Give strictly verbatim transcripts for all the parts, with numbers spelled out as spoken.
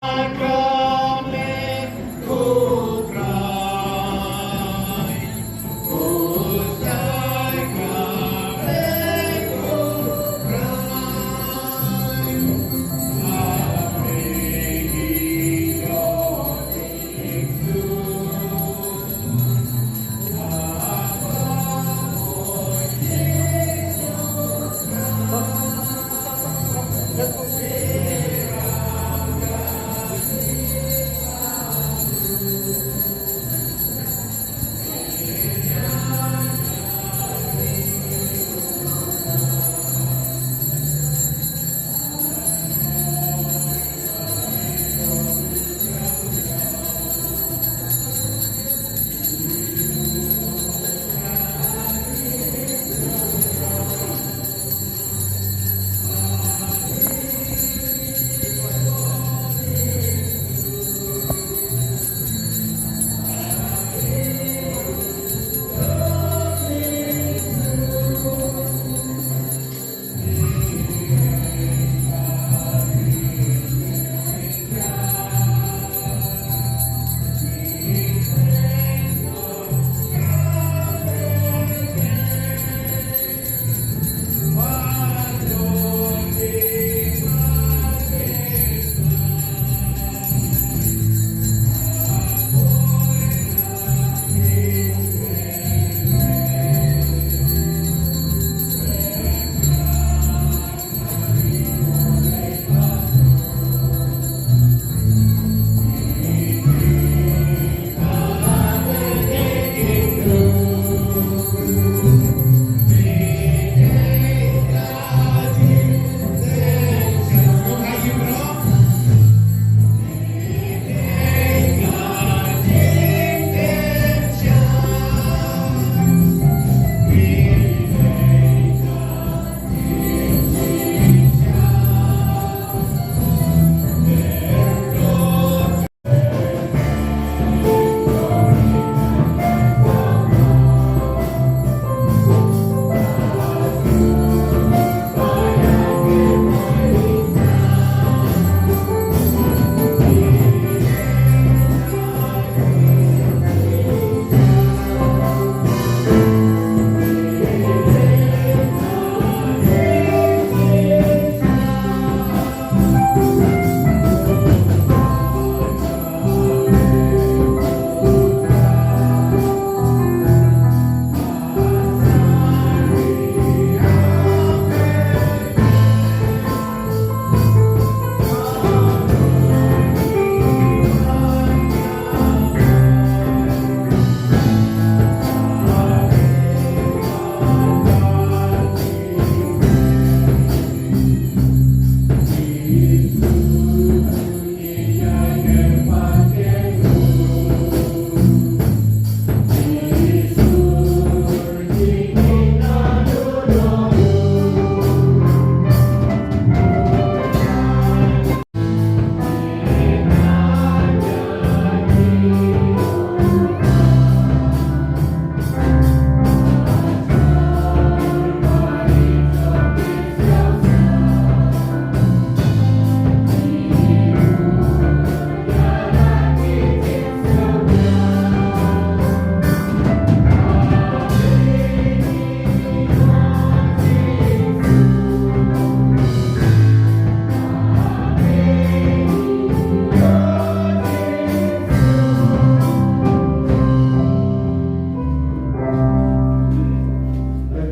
Thank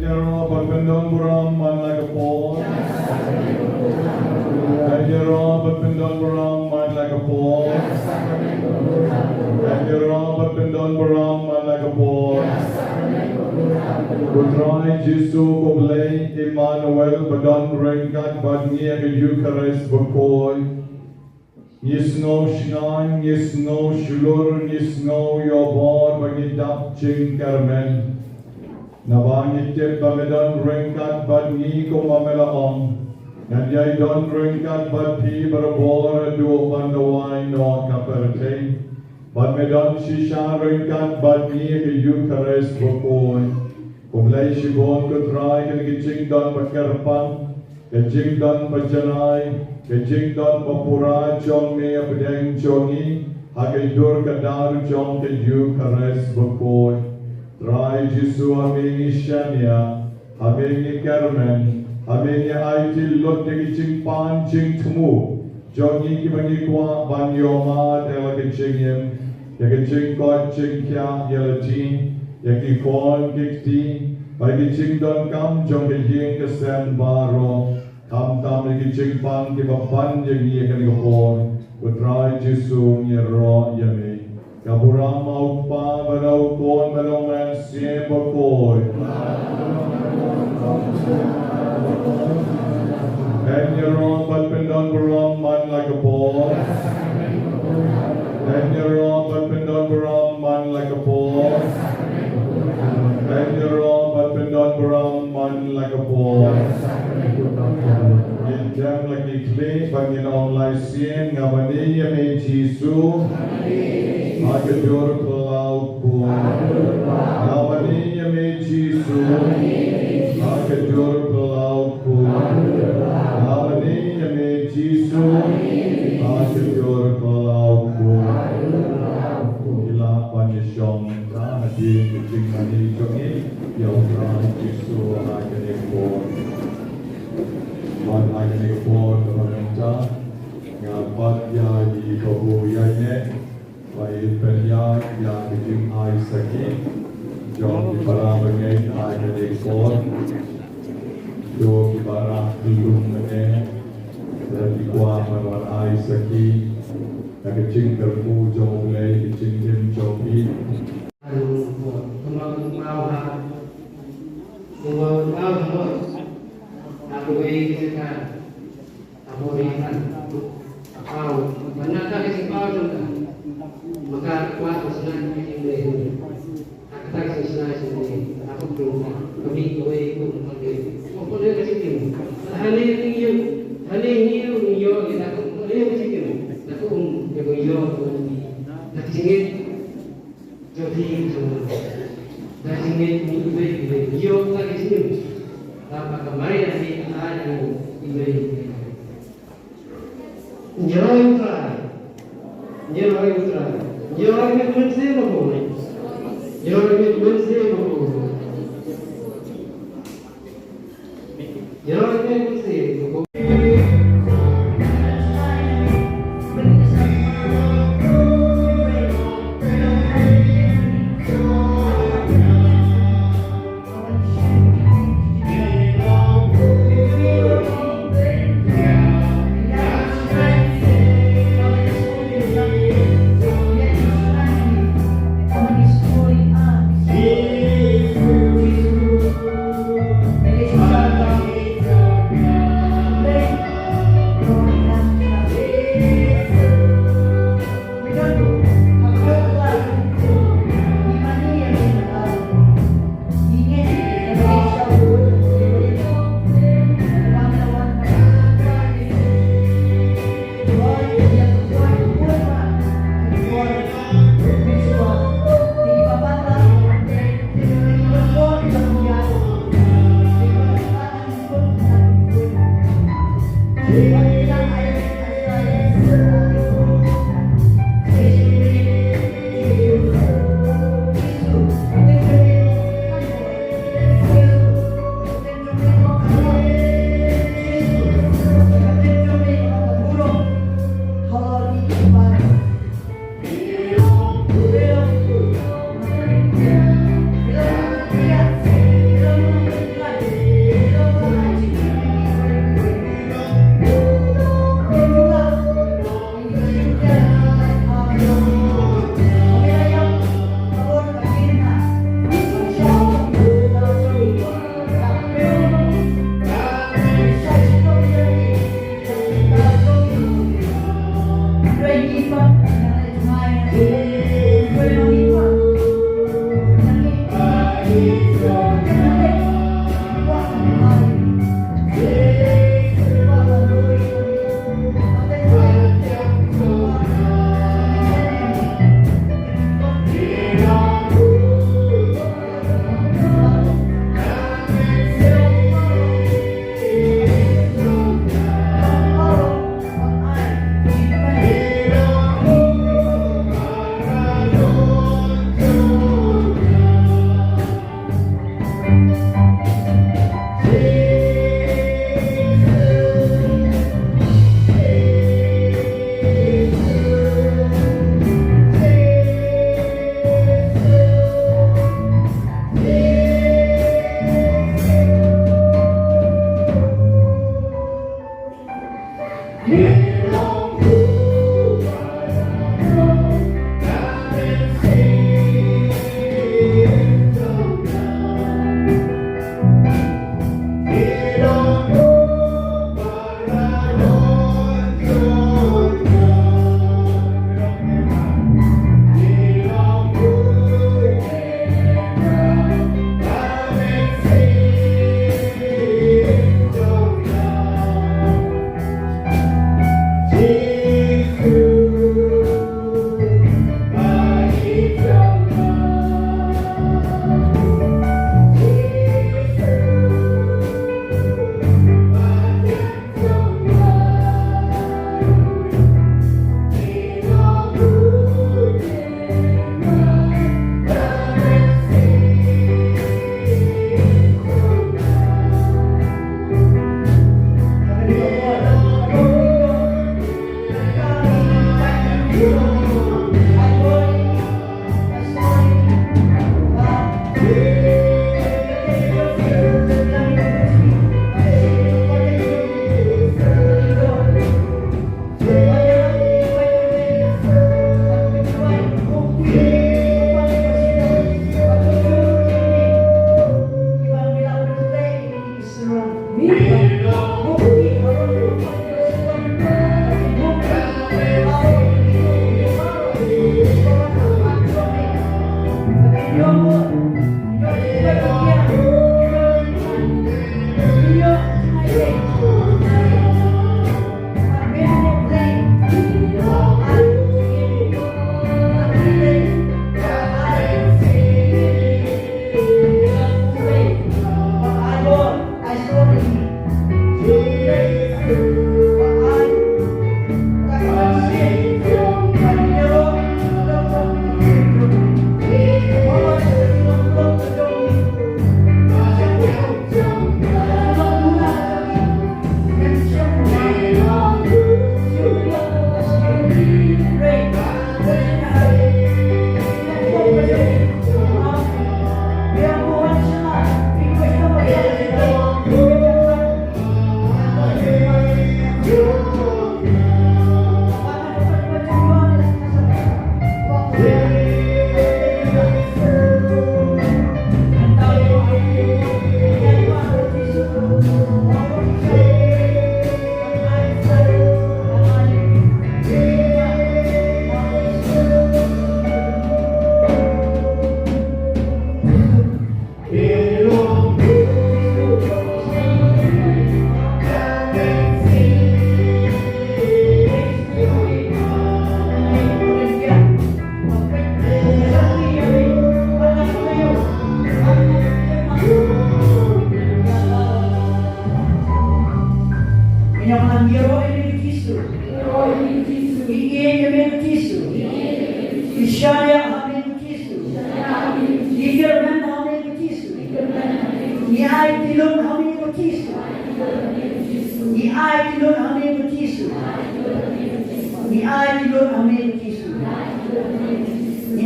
you, Rob. I've been done, Buram, man like a Paul. Thank you, Rob. I've been done, Buram, man like a Paul. Thank you, Rob. I've been done, Buram, man like a Paul. Ko Trai Jisu, ko Blei Immanuel, ba don ryngkat bad ngi ha ka Eukharist bakhuid. Ngi sngew shngaiñ, ngi sngew shlur, ngi sngew ïoh bor ba ngi dap jingkyrmen. Naba ngi tip ba me don ryngkat bad ngi kumba me la ong. Ngan ïai don ryngkat bad phi barabor haduh ban duwai noh ka pyrthei. Bad me don shisha ryngkat bad ngi ha ka Eukharist bakhuid. Khublei shibun ko Trai kane ka jingdon ba kyrpang, ka jingdon ba janai, Ka jingdon bapura jong me hapdeng jong ngi, ha ka dur ka dar jong ka Eukharist bakhuid. Trai Jisu, ha me ngi shaniah, ha me ngi kyrmen, ha me ngi aiti lut ïa ki jingpan jingthmu jong ngi kiba ngi kwah ban ïoh mad ïa la ka jingim, ïa ka jingkoit jingkhiah ïa lade, ïa ki khun ki kti, bad ïa ki jingdonkam jong ka ïing ka sem baroh. Khamtam ïa ki jingpang kiba pan ïa ngi ha kane ka por, ko Trai Jisu, ngi ïaroh ïa me. Ka burom ha u Kpa bad ha u Khun bad ha u Mynsiem Bakhuid. Yn ïaroh bad pyndon burom man la ka por. Yn ïaroh bad pyndon burom man la ka por. Yn ïaroh bad pyndon burom man la ka por. Ngin dem la ki khlieh bad ngin ong lai sien: Nga mane ïa me Jisu, ha ka dur phyllaw khun. Nga mane ïa me Jisu, ha ka dur phyllaw khun. Nga mane ïa me Jisu, ha ka dur phyllaw khun. Ngi lah ban ïashong. Ka hadien ka jingmane jong ngi ïa u Trai Jisu ha kane ka por. Bad ha kane ka por kaba mynta, nga bat ïa i babu ïaineh ba in pynïaid ïa ka jingai sakhi jong ki para bangeit ha kane ka por. To ki para ki lum mynne, lada ki kwah ban wan ai sakhi ïa ka jingkyrkhu jong U Blei, ka jingim jong ki. Ngi roi U Trai. Ngi roi U Trai. Ngi roi Mynsiem Bakhuid. Ngi roi Mynsiem Bakhuid. Ngi roi Mynsiem Bakhuid.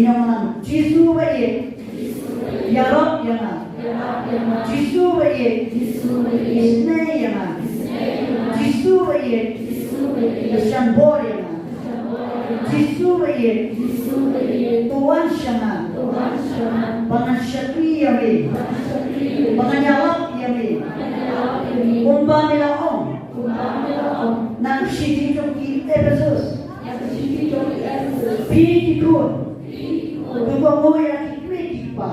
Ïa nga, Jisu ba ïeit, ïarap ïa nga. Jisu ba ïeit, isynei ïa nga. Jisu ba ïeit, kyrshan bor ïa nga. Jisu ba ïeit, to wan sha nga. Ba ngan shakri ïa me. Ba ngan ïalap ïa me. Kumba me la ong na ka shithi jong ki Ephesus. Phi ki khun, to kohnguh ïa la ki kmie ki kpa.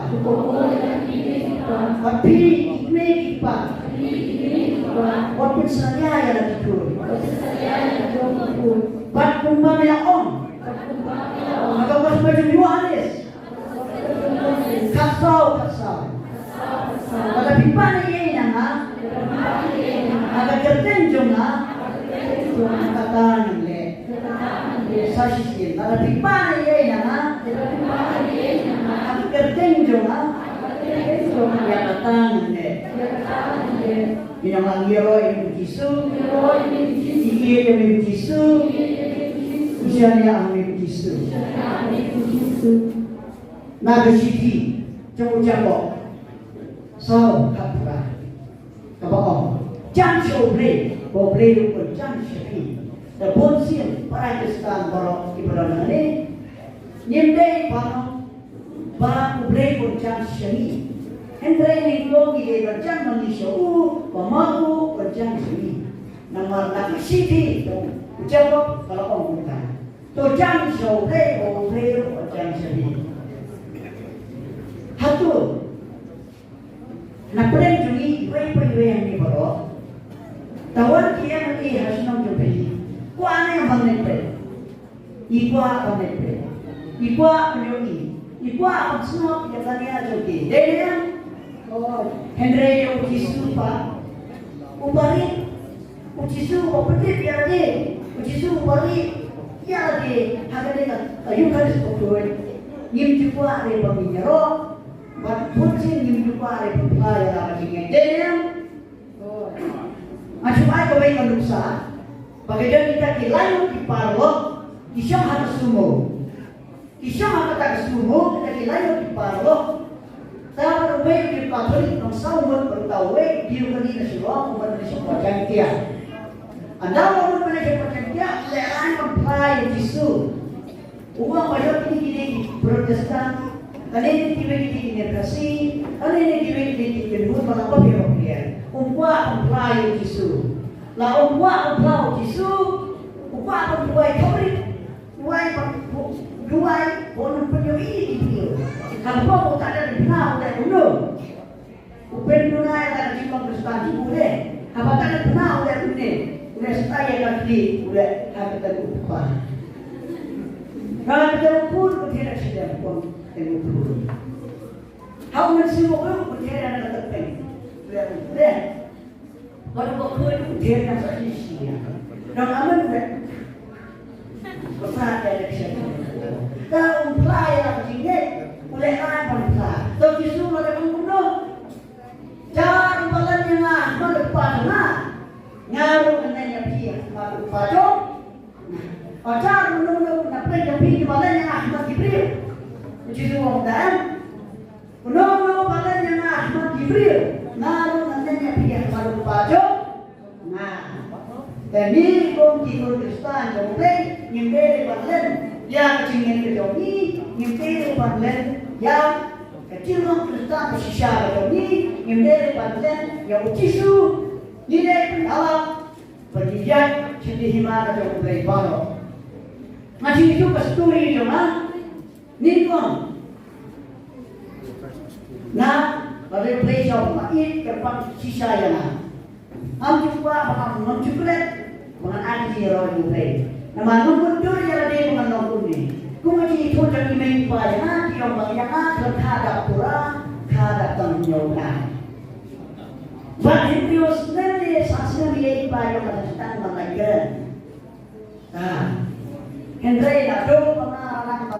Bad phi ki kmie ki kpa, wat pynsalia ïa la ki khun. Bad kumba me la ong ha ka baptisma jong u Ïoannis, khatsaw, khatsaw. Lada phi pan ïa nga ha ka kyrteng jong nga, kata ngan leh. Sa shisien, lada phi pan ïa nga ha ka kyrteng jong nga, ïa kata ngan leh. Ngi ïa ngi ïaroh ïa u Jisu. Ngi ïeit ïa u Jisu. Ngi shaniah ïa u Jisu. Na ka shithi jong u Jakob saw, khatphra, kaba ong, jan sha U Blei ba U Blei u pynjan sha phi. Da bun sien para Khristan baroh kiba don hangne, ngim dei ban ong ba U Blei un jan sha ngi. Hynrei ngi ong ngi dei ban jan ma ngi sha u, ba ma u un jan sha ngi. Namar na ka shithi jong u Jakob ka la ong kumta. To jan sha U Blei, ba U Blei ruh un jan sha phi. Hato na pdeng jong ngi iwei pa iwei hangne baroh, tang wan ki M L A ha shnong jong phi, kwah ne em ban leit peit? I kwah ban leit peit. I kwah ban ïohi. I kwah ban sngap ïa ka nia jong ki. Dei ne em? Hynrei ïa u Jisu pat, u ba rit. U Jisu u ba pyntip ïa lade. U Jisu u ba rit ïa lade ha kane ka Eucharist of the Word. Ngim ju kwah re ban ïaroh. Bad bun sien ngim ju kwah re ban phla ïa la ka jingngeit. Dei ne em? Nga shu ai kawei ka nuksa ba ka don kita ki laingut ki paralok ki shong ha ka sumo. Ki shong ha kata ka sumo kita ki laingut ki paralok. Uta uwei u dei u Katholik, nongsaw ngut, bad uta uwei u dei u kane na Shillong, u mut na Shillong Jaiñtia. Ynda u mut na Shillong Jaiñtia, u lehrain ban phla ïa u Jisu. U ong ba ïoh kine ki dei ki Protestant, kane dei kiwei ki dei ki Khasi, kane dei kiwei ki dei ki Khynhun, ba la bapher bapher. Um kwah ban phla ïa u Jisu. La um kwah ban phla u Jisu, u kwah ban duwai khapkhreh. Duwai ban, duwai ban pynïohi ïa ki briew. Haba u ta dang phla u leh kumno? U pynbna ïa ka jinglong Khristan jong u leh. Haba ta dang phla u leh kumne? U leh stad ïa ka khlieh, u leh ha ka kyrteng u Kpa. Ka kyrteng u Khun, u thied ïa ka shiliang, u kyrteng u Khun. Ha u Mynsiem Bakhuid, u thied ïa ka kyrteng, u leh, u leh. Bad u Bakhuid u thied ïa ka shiliang. Dang amen u leh. Ba sa ka election. Ka um phla ïa ka jingngeit, u lehrain ban phla. To Jisu u la dep ong kumno? Jar uba len ïa nga ha khmat u Kpa jong nga, nga ruh ngan len ïa phi ha khmat u Kpa jong nga. Jar uno uno na pdeng jong phi kiba len ïa nga ha khmat ki briew. U Jisu u ong kumta, em? Uno uno uba len ïa nga ha khmat ki briew, nga ruh ngan len ïa phi ha khmat u Kpa jong nga. Te ngi kum ki khun Khristan jong U Blei, ngim dei ban len ïa ka jingngeit ka jong ngi, ngim dei ban len ïa ka jinglong Khristan ka shisha ka jong ngi, ngim dei ban len ïa u Jisu. Ngi dei ban ïalap ba ngi ïaid sha ki hima ka jong U Blei baroh. Nga shu ïathuh ka story jong nga. Nyngkong nga la dei Blei shong ma ïeit kyrpang shisha ïa nga. Ngam ju kwah ba ngam, ngam ju klet ba ngan ai ka jingïaroh ïa U Blei. Namar ngam mutdur ïa lade ba ngan long kumne. Kum ka jingïathuh jong i mei i pa ïa nga, ki ong ba ïa nga khlem kha dap pura, kha dap tang hynñiew bnai. Bad hynriew snem ne san snem i mei i pa ïa nga tang ban lait kren. Ah. Hynrei naduh ba nga nang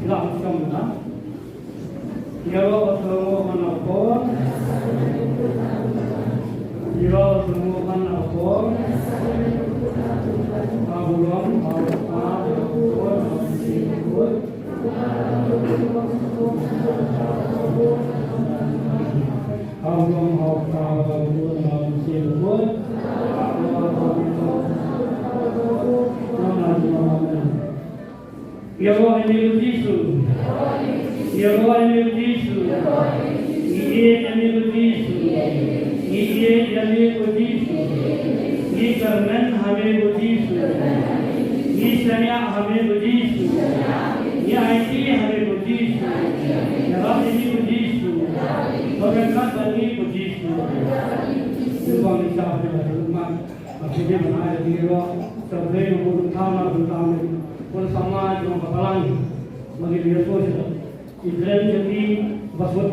Ïaroh sngewbha na por. Ïaroh sngewbha na por. Abraham, Abraham, Abraham. Abraham, Abraham, Abraham. Ïaroh ïa me ko Jisu. Ïaroh ïa me ko Jisu. Ngi ïeit ïa me ko Jisu. Ngi ïeit ïa me ko Jisu. Ngi kyrmen ha me ko Jisu. Ngi shaniah ha me ko Jisu. Ngi aiti ha me ko Jisu. Ïarap ïa ngi ko Jisu. Pynryngkat bad ngi ko Jisu. Ngi wan ngi shah ïa ka khmat. Ba ki dei ban ai ïa ki ïaroh. Sa dei ban bun thaw na bun thaw. Bun samla jong ka balang. Ba ki dei ïaroh sha. I kren jong ki ba sut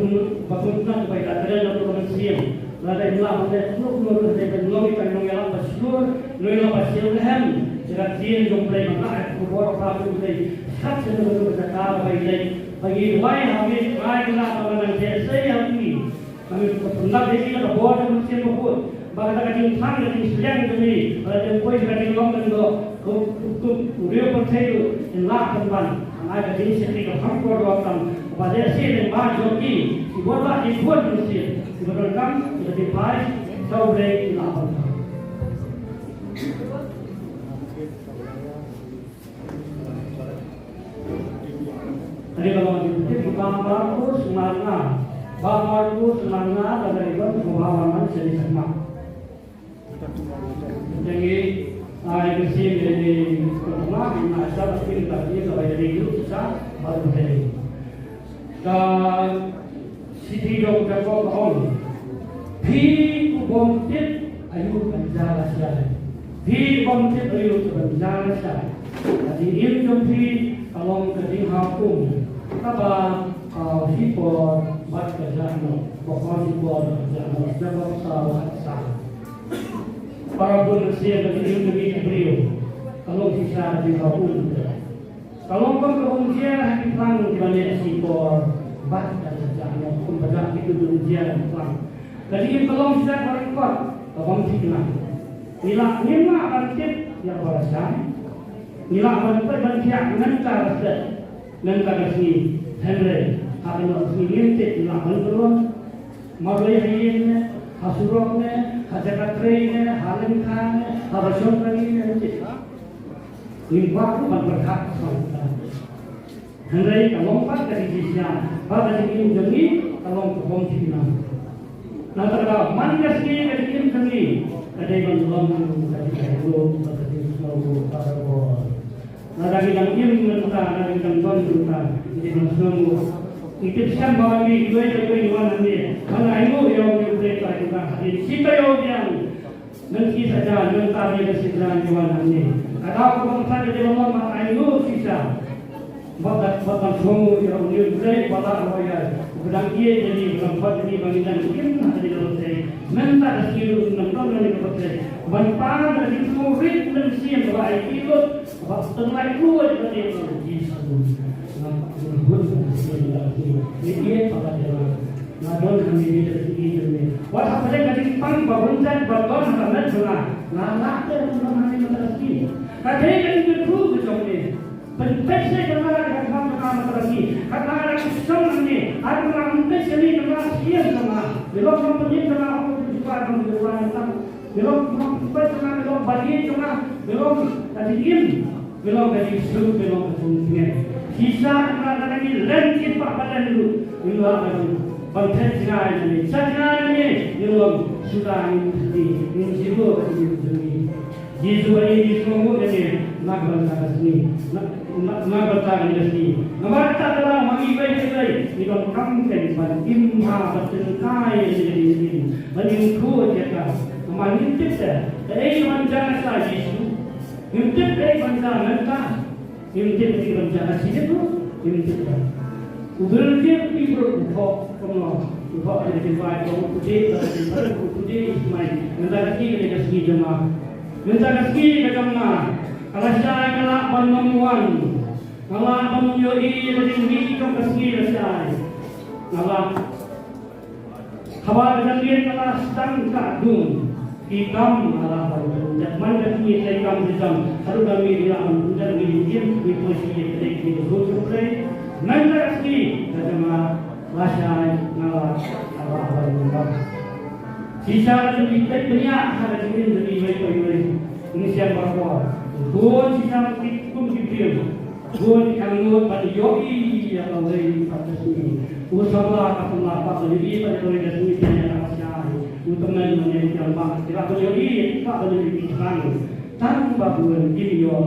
ba sut na ba i la kren na ka mynsiem. Lada i la ban leh kluk kluk lada i ban long i ban long ïa la ba shlur, long ïa la ba shlur hem. Jaka ktien jong Blei ba ka ai khubor ba tu Blei. Shat sha ka jaka ba i leh. Ba i wai ha mi ai la ba nang te sei ha ki. Kami pynlap ïa ki da ka bor jong u Mynsiem Bakhuid. Ba kata ka jingpang ka jingshiliang jong ngi, ba ka jingpoi ka jinglong kan do. Kum kum kum u riew pyrthei u in lah pynban. Ngai ka jingshakri ka pang por do kam. Ba dei shi dei ba jong ki. Ki bor ba ki bor jong shi. Ki bor kam ki dei pai. Tau dei ki lah pynban. Kane ka long ka jingpyntip ba Markus lynnong nga. Ba Markus lynnong nga, lada i don, to ba wan man sha ngi sha khmat. Te ngi ai ka mynsiem ïa kane ka jingpyntip ba ngi ai sha ba ngi ta ngi ka ba ïa ngi ruh sha ba ruh te. Ka shithi jong u Jakob ka ong, phi u bym tip aïu ban jia lashai. Phi u bym tip aïu ban jia lashai. Ka jingim jong phi ka long ka jinghaw um kaba paw shipor bad ka jah noh. Ba paw shipor bad ka jah noh. Jakob saw khat saw. Para bun mynsiem, ka jingim jong ngi ki briew ka long shisha ka jinghaw um. Ka long kum ka hunjia ha ki phlang kiba neh shipor bad ka jajah noh, kum ba jah ki hunjia ha ki phlang. Ka jingim ka long shisha ka ryngkot ka bym thikna. Ngi lah ngim lah ban tip ïa kaba lashai. Ngi lah ban peit ban thiah mynta ka sdang, mynta ka sngi. Hynrei ha kano ka sngi ngim tip, ngi lah ban pynlong. Marwei ha ïing ne, ha surok ne, ha jaka trei ne, ha lyngkha ne, ha bashong kali ne, ngim kwah ruh ban pyrkhat shuh. Hynrei ka long pat ka jingïashisha ba ka jingim jong ngi ka long ka bym thikna. Nangta ka dei man ka sngi ka jingim jong ngi ka dei ban long ka jingïaroh bad ka jingsngewnguh baroh. Lada ngi dang im mynta, lada ngi dang don mynta, ngi dei ban sngewnguh. Ngi tip skhem ba ngi iwei pa iwei ngi wan hangne ban ainguh ïa U Blei Trai Kynrad hadien shi taïew biang. Ngi sa jan, ngi sa jan, ngi wan hangne. Ka daw kaba ngin sa ïa ban long ban ainguh shisha. Bad, bad ban sngewnguh ïa U Blei ba la ïa. Ba dang ïeit ïa ngi, ba dang pat ïa ngi, ba ngi dang im ha kane ka pyrthei. Mynta ka sngi ruh ngin dang don ha kane ka pyrthei. Ban pan ka jingsngewrit mynsiem kaba aiti lut. Ba tynrai khuid ba ïeit ïa Jisu. Nga ngan hun ba ïeit ïa Jisu. Ïeit ïa papa jong nga. Nga don hangne ïeit ïa Jisu. Wat hapdeng ka jingpang ba bun jait ba don ha ka met jong nga. Nga lah te ban don hangne mynta ka sngi. Ka dei ka jingkyrkhu ka jong me. Pynpeit sha ka, ka khmat jong nga mynta ka sngi. Ka, ka, ka shong hangne. Ai ba nga pynpeit sha me, ka, ka shyieng jong nga. Me long nongpynim jong nga, oh, jong nga, jong nga. Me long, me long pynpeit jong nga, me long baieit jong nga, me long ka jingim, me long ka jingsuk, me long ka jingtngen. Shisha ka, ka, ka, ka, ngi len kit ba ka len ruh. Ngi lah ban, ban phet jngai na me. Sa jngai na me, ngi long suda, ngi, ngi, ngi jiwo ka jingim jong ngi. Jisu ba ngi sngewnguh ïa ngi na ka bynta ka sngi. Na, na, na ka bynta ka sngi. Namar kata ka daw ma ngi wei wei wei ngi donkam kein ban im bha, ban tyngkai ïa ngi, ban im khuid ïa ka. Namar ngim tip te kaei ban jia lashai Jisu. Ngim tip kaei ban jia mynta. Ngim tip kaei ban jia ha shi miet ruh. Ngim tip te. U Bill Gates u thoh kumno, u thoh ha ka jingbam jong u, today, today is mine. Mynta ka sngi ka dei ka sngi jong nga. Mynta ka sngi ka jong nga. Ka lashai ka lah ban ym wan. Nga lah ban ïohi ïa ka jingmih jong ka sngi lashai. Nga lah. Haba ka jingmih ka la sdang ka dung, ki kam nga lah ban pynjah. Man ka sngi trei kam ki kam. Haduh ka mih ngi lah ban pynjah, ngi im, ngi poi sha ïing, ngi poi sha ïing. Mynta ka sngi ka jong nga lashai, nga lah, nga lah ban pynjah. Shisha ka jingim peit bniah ha ka jingim jong ngi iwei pa iwei. Ngi shem baroh. Bun shisha ki kum ki briew. Bun ki angnud ban ïohi ïa kawei pat ka sngi. U samla ka samla pat ban ïohi pat ïa kawei ka sngi, te ïa ka shai. U tymmen ban ïohi ïa ka bang. Ki lah ban ïohi, ki lah ban ïohi ki tang. Tang ba bun kim ïoh.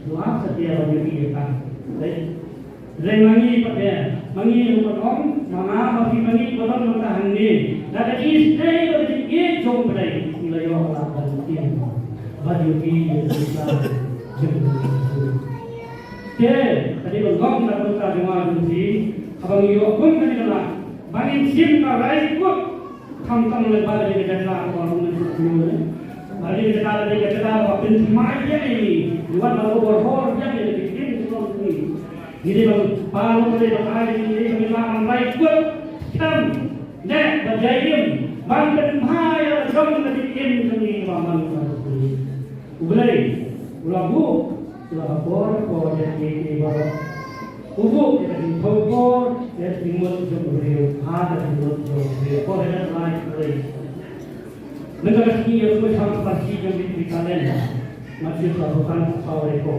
Wat satia ban ïohi ïa ka. Dei. Dei ma ngi pat de. Ma ngi ruh pat ong, ma nga ma phi ma ngi ba don mynta hangne. Da ka jingïeit bad ka jingïeit jong U Blei, ngi la ïoh lad ban ïeng. Ban ïohi ïa ka jingïeit jong U Blei. Te, ka dei ban long ka bynta jong nga jong phi, haba ngi ïoh bun kane ka lad, ba ngin shim ka rai kut, khamtam lem bad ka jingïeit jong U Blei, bad ka jingïeit, ka jingïeit ba pynthymmai ïa ngi, wat la ka bor hor ïa ngi, ka jingïeit jong ngi. Ngi dei ban pan, ngi dei ban ai, ngi dei ban ïalam rai kut, skhem, ne, ban ïaid im, ban pynbha ïa la jong ka jingim jong ngi ba man ka jingim. U Blei u la buh, u la buh por, por ïa ngi ki baroh. U buh ïa ka jingthoh por, ïa ka jingmut jong u briew, ha ka jingmut jong u briew. Por ïa ka lai U Blei. Mynta ka sngi ïa u shang parsi jong ki talent. Mathaios laiphew san, saw re ko.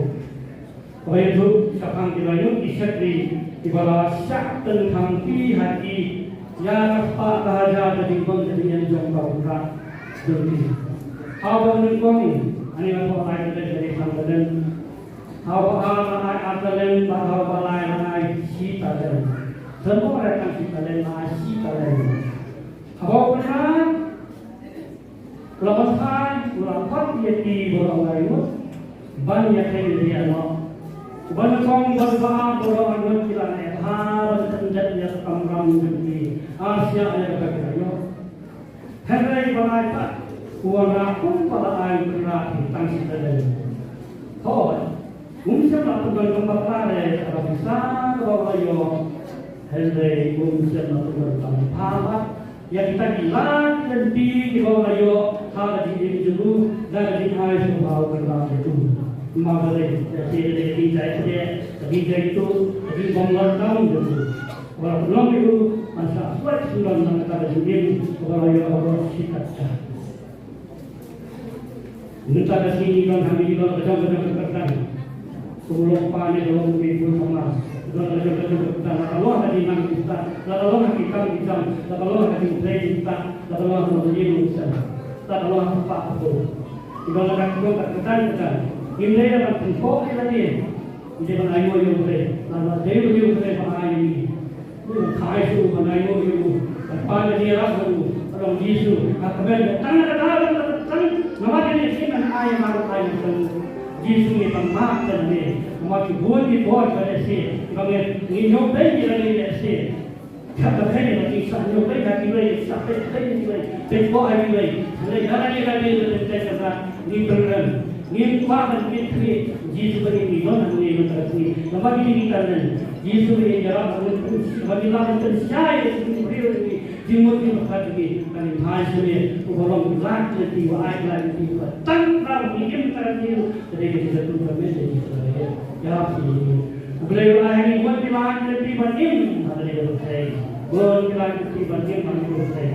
Kaba ïathuh shaphang ki laingut ki shakri kiba la shah tyngkhang ki ha ki ïa ka spah ka hajar ka jingbam ka jingem jong ka u khrah jong ki. Haba nyngkong, ani nga thoh lai ka dei ka dei san talent. Haba ar la ai ar talent, bad haba lai la ai shi talent. Semua orang kan shi talent, la ai shi talent. Haba u khrah U la ban phai, u la pat ïa ki baroh laingut ban ïakheiñ ïa ki noh. Uba nyngkong, uba ar, baroh laingut ki la leh bha ban pyndep ïa ka kamram jong ki. Ar siah ïa kaba ki la ïoh. Hynrei uba lai pat u wanrah kumba la ai, u kynrad tang shi talent. Hooid. Um shym la pyndonkam bakla re kaba pisa kaba u la ïoh. Hynrei um shym la pyndonkam bha bha ïa kita ki lad lynti kiba u la ïoh ha ka jingim jong u da ka jingai sngewbha u kynrad jong u. Namar balei? Ka jingim jong u, ka jingim jong u, ka jingbym lah jong u. Ba la pynlong ïa u ban sa pynlong na kata ka jingim kaba u la ïoh ha ka shi katta. Mynta ka sngi ngi don hangne, ngi don ka jong ka jong ka kyrdan. Kum u long pa ne ka long u mei bun samla. Don ka jong ka jong ka kyrdan. La ka long ha ka jingnang jong kita, la ka long ha ki kam ki jam, la ka long ha ka jingtrei jong kita, la ka long ha ka jingïeit jong kita, la ka long ha ka spah ka phew. Ngi don la ka jong ka kyrdan kyrdan. Ngim dei ban pynpok ïa lade. Ngi dei ban ainguh ïa U Blei. Lada dei U Blei, U Blei ba ai ïa ngi. Ngi dei ban kha ai shuh ban ainguh ïa u. Ban pan ka jingïarap ïa u. Ka long Jisu. Ka kmen tang na ka daw, tang na ka daw, tang. Namar kane ka jingman ai, man ai tang. Jisu ngi pan map tang ne. Namar ki bun ki bor ba lehse. Ba ngi, ngi ñiewbeiñ ïa lade lehse. Kata ka dei ba ki sa ñiewbeiñ ha kiwei, sa peit beiñ ha kiwei, peit bor ha kiwei. Hynrei lada ngi, lada ngi, lada ngi, lada ngi pynrem, ngim kwah ban pynthikna Jisu ba ngi don hangne mynta ka sngi. Namar ngi dei ki talent. Jisu ba ngi ïarap, ba ngi pynshai, ba ngi lah ban pynshai ïa ki briew, ïa ki jingmut jingpyrkhat jong ngi. Ba ngi phai sha me uba long Blei lynti, uba ai Blei lynti, uba tang kyrpang ïa ngi mynta ka sngi. Ka dei ka jingkyrkhu jong me, Jisu. Ïarap ïa ngi. U Blei u ai ha ngi bun ki lad lynti ban im ha kane ka pyrthei. Bun ki lad lynti ban im ha kane ka pyrthei.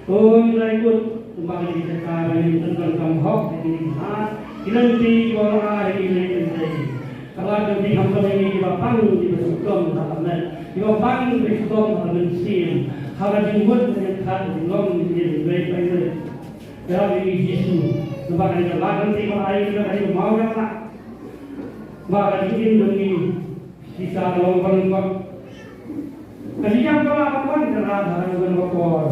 To ngi la ïakut kumba ka jingïatai ba ngin pyndonkam hok ïa kine ki lad ki lynti kiba la ai ha ngi ha kane ka pyrthei. Ka lad lynti khamtam ïa ngi kiba pang kiba shitom ha ka met, kiba pang kiba shitom ha ka mynsiem, ha ka jingmut ka jingpyrkhat ka jinglong jong ngi iwei pa iwei. Ïarap ïa ngi Jisu. Namar kane ka lad lynti ba la ai ïa ngi ka dei ka mawïang lad. Ba ka jingim jong ngi shisha ka long ban wan. Ka jingim ka la ban wan ka la ban wan ka por.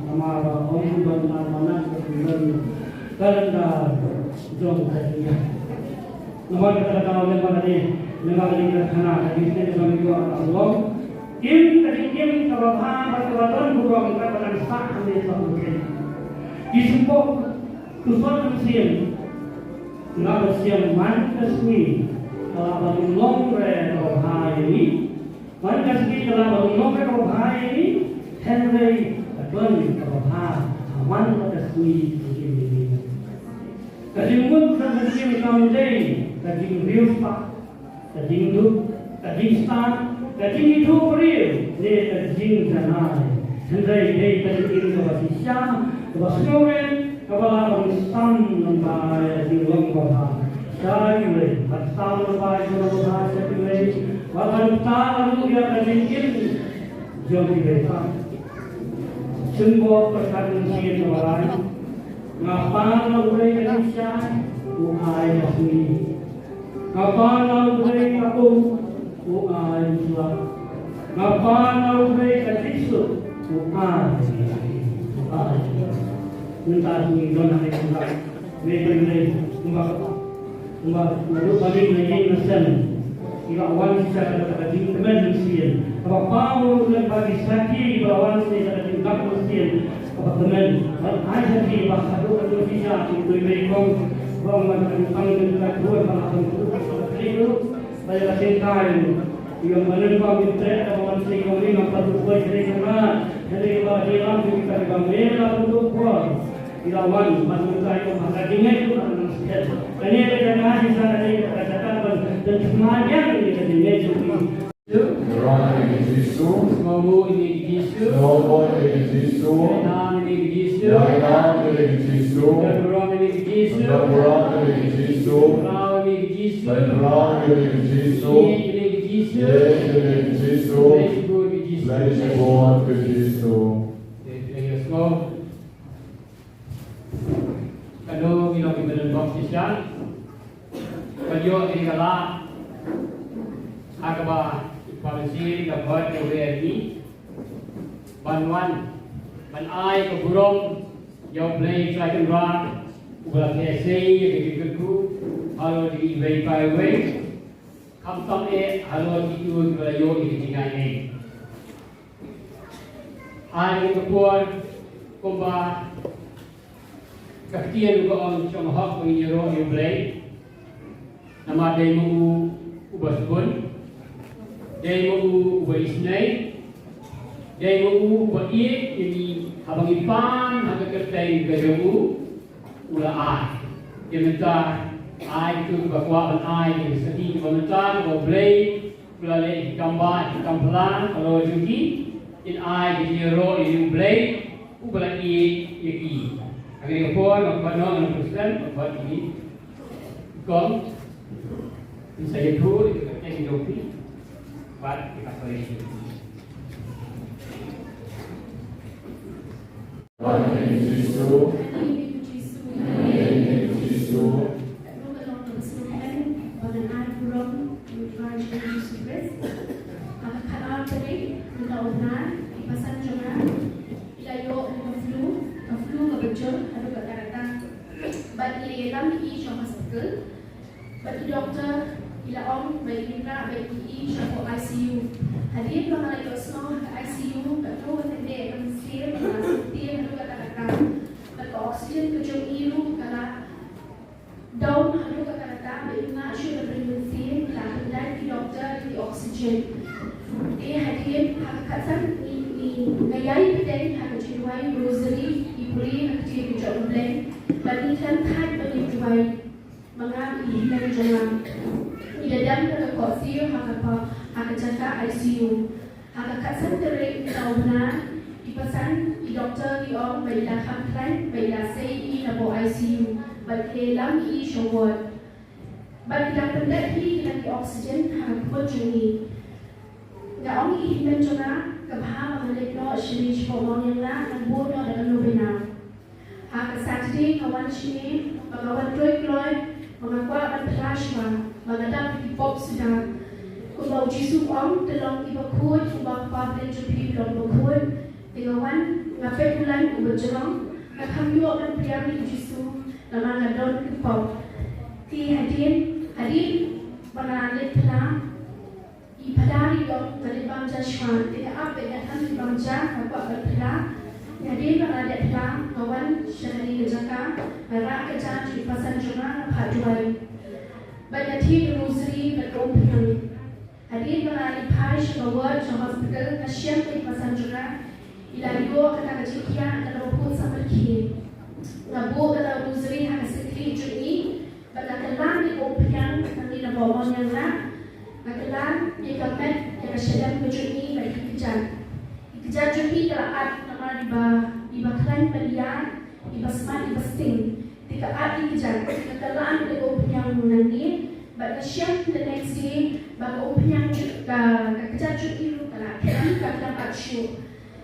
Namar ba ym don ar manat ka don ka lynda jong ka jingim. Namar kata ka daw lem bad ka dei, lem bad ka dei ka khana ka dei ka dei ka long. Im ka jingim ka ba bha bad ka ba don burom ka ba dang sah hangne sha u Blei. Ki symboh tu sot mynsiem. Nga ba shem man ka sngi. Ka la ba long re kaba bha ïa ngi. Wan ka sngi ka la ba long re kaba bha ïa ngi. Hynrei ka don kaba bha ha wan ka sngi ka sngi ïa ngi. Ka jingmut ka sngi kam dei ka jingriewspah, ka jingduk, ka jingstad, ka jingithuh briew ne ka jingjanai. Hynrei dei ka jingim kaba shisha, kaba sngewrit, kaba la ban sam lyngba ïa ka jinglong babha. Sha kiwei, ban sam lyngba ïa ka jinglong babha sha kiwei, bad ban kta ruh ïa ka jingim jong kiwei pat. Symboh ka kat mynsiem kaba lai. Nga pan na U Blei ka jingshai, u ai ka sngi. Nga pan na U Blei ka um, u ai u slap. Nga pan na U Blei ka jingsuk, u ai, u ai. Mynta ngi don hangne kumba, ngi don hangne kumba, kumba naduh ba ngi na ïing na sem, ngi la wan shisha da ka jingkmen mynsiem. Kaba paw ruh lem ba ki sakhi kiba la wan shisha da ka jingkmen mynsiem. Kaba kmen, ban ai sakhi ba haduh kajuh shisha ki tui mei kong, kong ban kan tang kan ka tuan ban akan tuan kan ka tuan. Ba ïa ka sengkai ïa ka banan ba min treh da ba man seng ba min ngam patut buai kane ka mat. Kane ka ba ïa lam ki ka ba me la patut buai. Ïa la wan ban mynta ïa ka ba ka dingeh tu ban nang siat. Kane ka jaka shisha kane ka jaka ban dan sma ïa ka dingeh tu. Rong ïa ka Jisu. Sngewbha ïa ka Jisu. Sngewbha ïa ka Jisu. Ïainam ïa ka Jisu. Ïainam ïa ka Jisu. Don burom ïa ka Jisu. Don burom ïa ka Jisu. Pynpaw ïa ka Jisu. Pynpaw ïa ka Jisu. Ïeit ïa ka Jisu. Ïeit ïa ka Jisu. Khublei shibun ïa ka Jisu. Khublei shibun ïa ka Jisu. Khublei shibun. Kano ngi long kiba don bok shisha ban ïoh ïa ka lad ha kaba i Kpa Mynsiem ka khot ïa u Blei ban wan ban ai ka burom ïa u Blei Trai Kynrad uba la pynïasei ïa ka jingkyrkhu halor jong iwei pa iwei, khamtam eh halor kito kiba la ïoh ïa ka jingaiei. Ha kane ka por kumba ka ktien ka ong, shong hok ba ngin ïaroh ïa u Blei. Namar dei ma u uba sbun, dei ma u uba isynei, dei ma u uba ïeit ïa ngi haba ngi pan ha ka kyrteng ka jong u. U la ai. Te mynta ai tu ba kwah ban ai ïa ka sakhi kaba mynta kaba u Blei u la leh ki kam ba ki kam pla halor jong ki, kin ai ki jingïaroh ïa u Blei uba la ïeit ïa ki. Hangne ka por nga khot noh na u President, nga khot ïa ki kong, kin sa ïathuh ïa ka kyrteng jong phi bad ïa ka parish. Jisu. Jisu. Ruh ka long kaba sngewkmen ba ngan ai burom ïa u Trai Jisu Khrist. Ha ka khatar tarik mynta u bnai, i pasan jong nga i la ïoh ïa ka flu, ka flu kaba jur haduh katta katta. Bad i la ïalam ïa i sha hospital. Bad ki doktor ki la ong ba kin rah ba ïoh ïa i shapoh I C U. Hadien ba nga la ïohsngew ha ka I C U, katno ka tyngeh ka mynsiem, ka la sngewthiah haduh katta katta. Bad ka oxygen ka jong i ruh ka la down haduh katta katta, ba ym lah shuh ban ring mynsiem, ki la pyndait ki doktor ki oxygen. Te hadien ha ka khatsan ngi, ngi, nga ïai pyrshang ha ka jingduwai rosary, ngi pule ha ka ktien ka jong U Blei. Bad ngi khlem thait ban ïa duwai. Ma nga bad i hynmen jong nga ngi da dem da ka khohsiew ha ka pa, ha ka jaka I C U. Ha ka khatsan tarik mynta u bnai, i pasan, i doktor i ong ba i la kham khlaiñ, ba i la sei i napoh I C U, bad ki la ïalam i sha ward. Bad ki la pyndait hi ki la ki oxygen ha ka khmut jong i. Nga ong ïa i hynmen jong nga, ka bha ba nga leit noh shane shapoh Mawniang, nga nang bud noh da ka novena. Ha ka Saturday nga wan shane, ba nga wan kloi kloi, ba nga kwah ban phla shuwa, ba nga dap ki pop suda. Kumba u Jisu u ong, te long i bakhuid, kumba Kpa Blei jong phi u long bakhuid. Te nga wan, nga peit u lain uba jrong, nga kham ïoh ban pdiang ïa u Jisu, namar nga don ki pop. Te hadien, hadien ba nga leit phla, i Phadar i ong, nga leit bam ja shuwa, te nga ap bad nga than leit bam ja, nga kwah ban phla. Hadien ba nga la dep phla, nga wan sha kane ka jaka, nga rah ka ja jong i pasan jong nga, nga phah duwai. Bad nga thied rosary bad ka umphniang. Hadien ba nga la leit phai sha ka ward sha hospital, nga shem bad i pasan jong nga i la ïoh kata ka jingkhiah kaba kut samrkhie. Nga buh kata ka rosary ha ka syntiew jong i bad nga kylla ïa ka umphniang nangne na bymman ïa nga. Nga kylla ïa ka met ïa ka shadem ka jong i bad i kjat. I kjat jong i ka la at namar iba, iba khlaiñ ban ïaid, iba smat, iba sting. Te ka at i kjat, ka kylla ïa ka umphniang nangne, bad nga shem the next day ba ka umphniang jong, ka, ka kjat jong i ruh ka la khlem, ka khlem at shuh.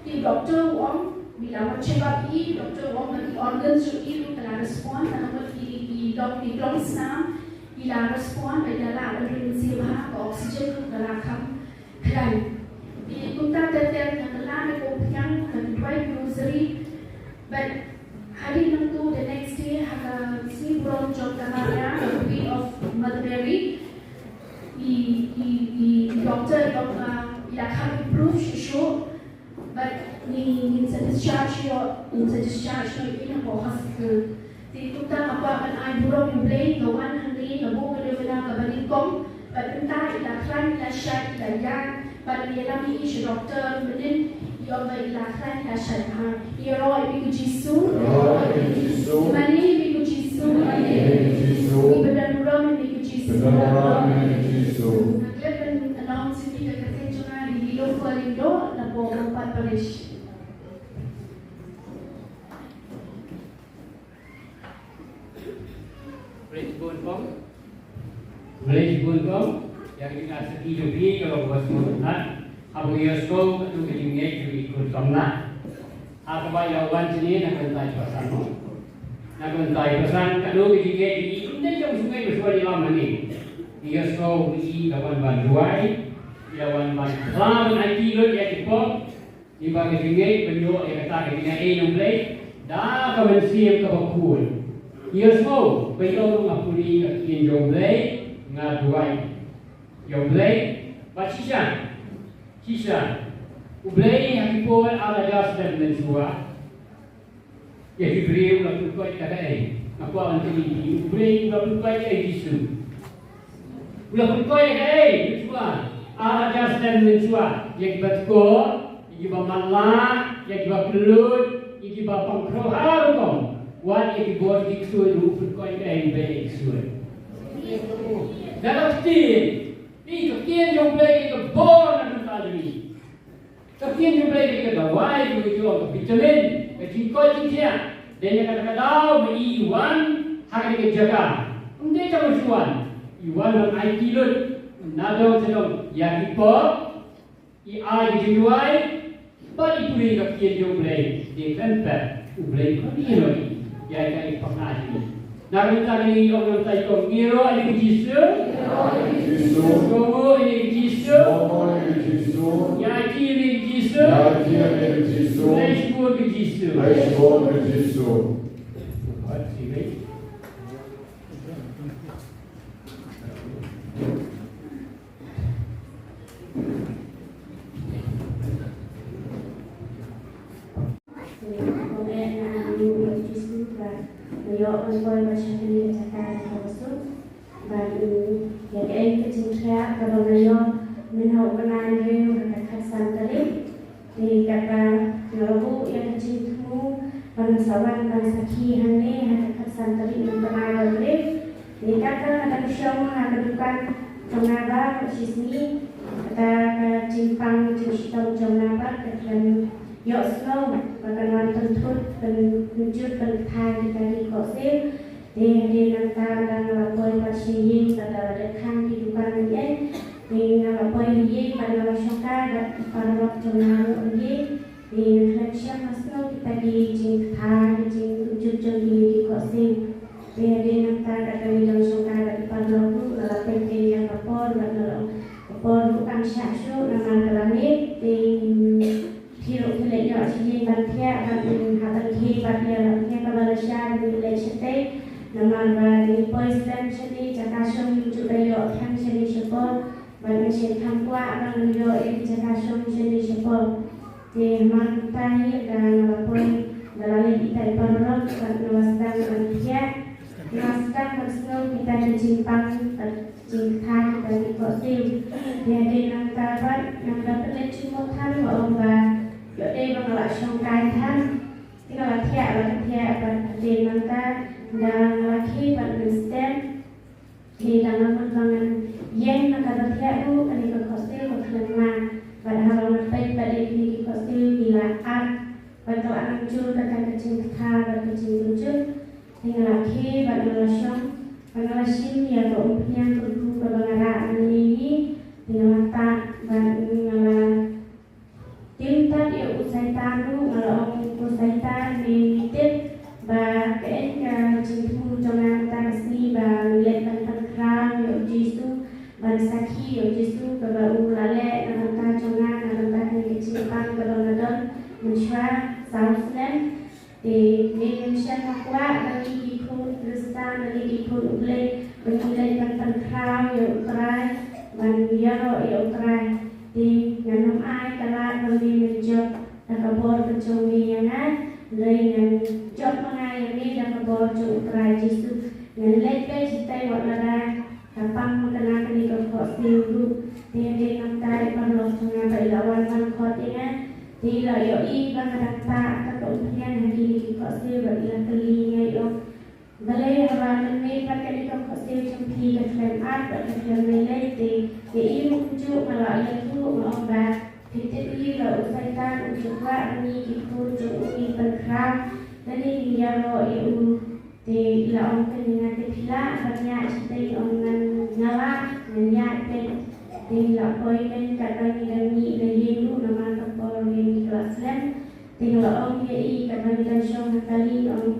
Te doctor u ong, ba la wan check up i, doctor u ong ba ki organs jong i ruh ka la respond, ka namar i, i doc, i long snam, i la respond, ba i la lah ban ring sih bha, ka oxygen ruh ka la kham khlaiñ. Te kumta ter ter nga kylla ïa ka umphniang, nga duwai rosary. Bad hadien nangta the next day ha ka sngi burom jong ka Maria, the Queen of Mother Mary, i, i, i, i doctor i ong ba i la kham improve shuh shuh. Bad ngi, ngin sa discharge ïoh, ngin sa discharge ïoh ïa i na ka hospital. Te kumta nga kwah ban ai burom ïa U Blei, nga wan hangne nga buh ka dewbana kaba nyngkong. Bad mynta i la khlaiñ, i la shait, i la ïaid. Bad ngi ïalam ïa i sha doctor mynnin, i ong ba i la khlaiñ, i la shait. Ha, ïaroh ïa i mei ko Jisu. Ïaroh ïa i mei ko Jisu. Mane ïa i mei ko Jisu. Mane ïa i mei ko Jisu. Ngi ba don burom ïa i mei ko Jisu. Ba don burom ïa i mei ko Jisu. Nga klet ban announce ïa ka kyrteng jong nga, Lilo Falindo, na Poh Umpat Parish. Khublei shibun kong. Khublei shibun kong. Ïa kane ka sakhi jong phi ka long kaba sngewthuh. Haba ïohsngew katto ka jingngeit jong i khun samla, ha kaba i la wan shane na ka bynta i pasan mo. Na ka bynta i pasan katto ka jingngeit jong i, ym dei tang shu ngeit ba shu wan ïalam hangne. I ïohsngew i la wan ban duwai, i la wan ban phla ban aiti lut ïa ki pop. Ïa ba ka jingngeit ban ïoh ïa kata ka jingaiei na U Blei da ka mynsiem kaba khuid. Ïohsngew ba ïoh ruh nga pule ka ktien jong U Blei, nga duwai ïa U Blei. Bad shisha, shisha, U Blei ha ki por ar hajar snem mynshuwa, ïa ki briew u la pynkoit da kaei? Nga kwah ban kylli ïa phi, U Blei u la pynkoit da kaei ïa u Jisu? U la pynkoit da kaei? Mynshuwa, ar hajar snem mynshuwa, ïa kiba tkor, ïa kiba matlah, ïa kiba kyllut, ïa kiba pang khraw ha rukom. Wat ïa ki bor ki ksuid ruh u pynkoit da kaei? U Blei ïa ki ksuid. Da ka ktien. Ïa ka ktien jong U Blei, ïa ka bor na ka bynta jong ngi. Ka ktien jong U Blei ka dei ka dawai, ka dei ka vitamin, ka jingkoit jingkhiah. Dei na kata ka daw ba i wan ha kane ka jaka. Ym dei tang ba shu wan, i wan ban aiti lut na dong sha dong ïa ki pop, i ai ka jingduwai, bad i pule ka ktien jong U Blei. Dei khlem pep U Blei u la ïehnoh ïa ka, ïa ka pakna jong ngi. Na ka bynta kane ngi ong, na ka bynta i kong, ngi ïaroh ïa ka Jisu. Jisu. Sngewnguh ïa ka Jisu. Sngewnguh ïa ka Jisu. Ïa ki ïa ka Jisu. Ïa ki ïa ka Jisu. Khublei shibun ka Jisu. Khublei shibun ka Jisu. Ko beh na anu ïa u Jisu ba nga ïoh ban poi bad sha kane ka jaka kaba suk. Bad ïa kaei ka jingkhiah kaba nga ïoh mynta u bnai hynriew ha ka khatsan tarik. Te kata nga la buh ïa ka jingthmu ba ngan sa wan ban sakhi hangne ha ka khatsan tarik mynta u bnai hynriew. Te kata nga dang shong ha ka dukan jong nga ba shisngi. Kata ka jingpang jingshitom jong nga ba ka khlem ïohsngew ba kan wan pynthut, pyn-, pynjur, pynkthai kita ki khohsiew. Te hadien nangta nga la poi pat sha ïing, bad la dep khang ki dukan ban ïeng. Te nga la poi ha ïing bad nga la shongkai bad i paralok jong nga ruh ha ïing. Te nga khlem shym la sngew kita ki jingkthai, ki jingpynjur jong ki, ki khohsiew. Te hadien nangta katba ngi dang shongkai bad i paralok ruh, nga la peit ïa ka por bad nga la ong, ka por ruh kam shah shuh namar ka la miet. Te, mm, phi ruh phi leit noh sha ïing ban thiah, ban hap ban khie pat ïa la thiah kaba la shah, ban leit shatei. Namar ba ngi poi slem shane, jaka shong ngim ju da ïoh than shane shapoh. Bad nga sngewthuh kwah ba ngan ïoh ïa ka jaka shong shane shapoh. Te mynta hi da nga la poi, da la leit ïa i paralok, bad nga la sdang ban thiah. Nga sdang ban sngew kita ki jingpang, kita ki jingkthah, kita ki khohsiew. Te hadien nangta pat, nangta pynleit jingmut than nga ong ba ïoh dei ba nga la shong kai than. Te nga la thiah, la ka thiah pat hadien nangta, da nga la khie pat mynstep. Te da nga mut ba ngan ïeng na kata thiah ruh, kane ka khohsiew ka khlem ma. Bad haba nga peit pat ïa kine ki khohsiew ki la ap, bad ka la nang jur kata ka jingkthah bad ka jingkynjut. Te nga la khie bad nga la shong, bad nga la shim ïa ka umphniang kyrkhu kaba nga rah nangne hi. Te nga la tah bad nga la tim tad ïa u Saitan ruh, nga la ong, ko Saitan, me, me tip ba kaei ka jingthmu jong nga mynta ka sngi ba ngan leit ban pynkhraw ïa u Jisu, ban sakhi ïa u Jisu kaba u la leh na bynta jong nga, na bynta kane ka jingpang kaba nga don mynshuwa saw snem. Te me, me shem, nga kwah ba ngi ki khun Khristan, ba ngi ki khun U Blei, ba ngin leit ban pynkhraw ïa U Trai, ban ïaroh ïa U Trai. Te ngan ym ai ka lad ba me, men jop da ka bor ka jong me ïa nga, hynrei ngan jop ma nga ïa me da ka bor jong U Trai Jisu. Ngan leit beit shatei wat lada ka pang ma nga kane ka khohsiew ruh. Te hadien nangta i paralok jong nga ba i la wan ban khot ïa nga, te i la ïohi ba nga dang tah ha ka umphniang ha kine ki khohsiew bad i la kylli ïa nga, i ong, balei haba mynmiet pat kane ka khohsiew jong phi ka khlem ap bad ka khlem lei lei? Te ïa i ruh kumjuh nga la ïathuh, nga ong ba phi tip hi ba u Saitan u ju kwah ba ngi ki khun jong u ngin pynkhraw lane ngin ïaroh ïa u. Te i la ong, kane nga te phi lah ban ïaid shatei? I ong, ngan, nga lah, ngan ïaid peit. Te i la poi keiñ katba ngi dang mih na ïing ruh namar ka por ngi la slem. Te nga la ong ïa i katba ngi dang shong ha kali, i ong,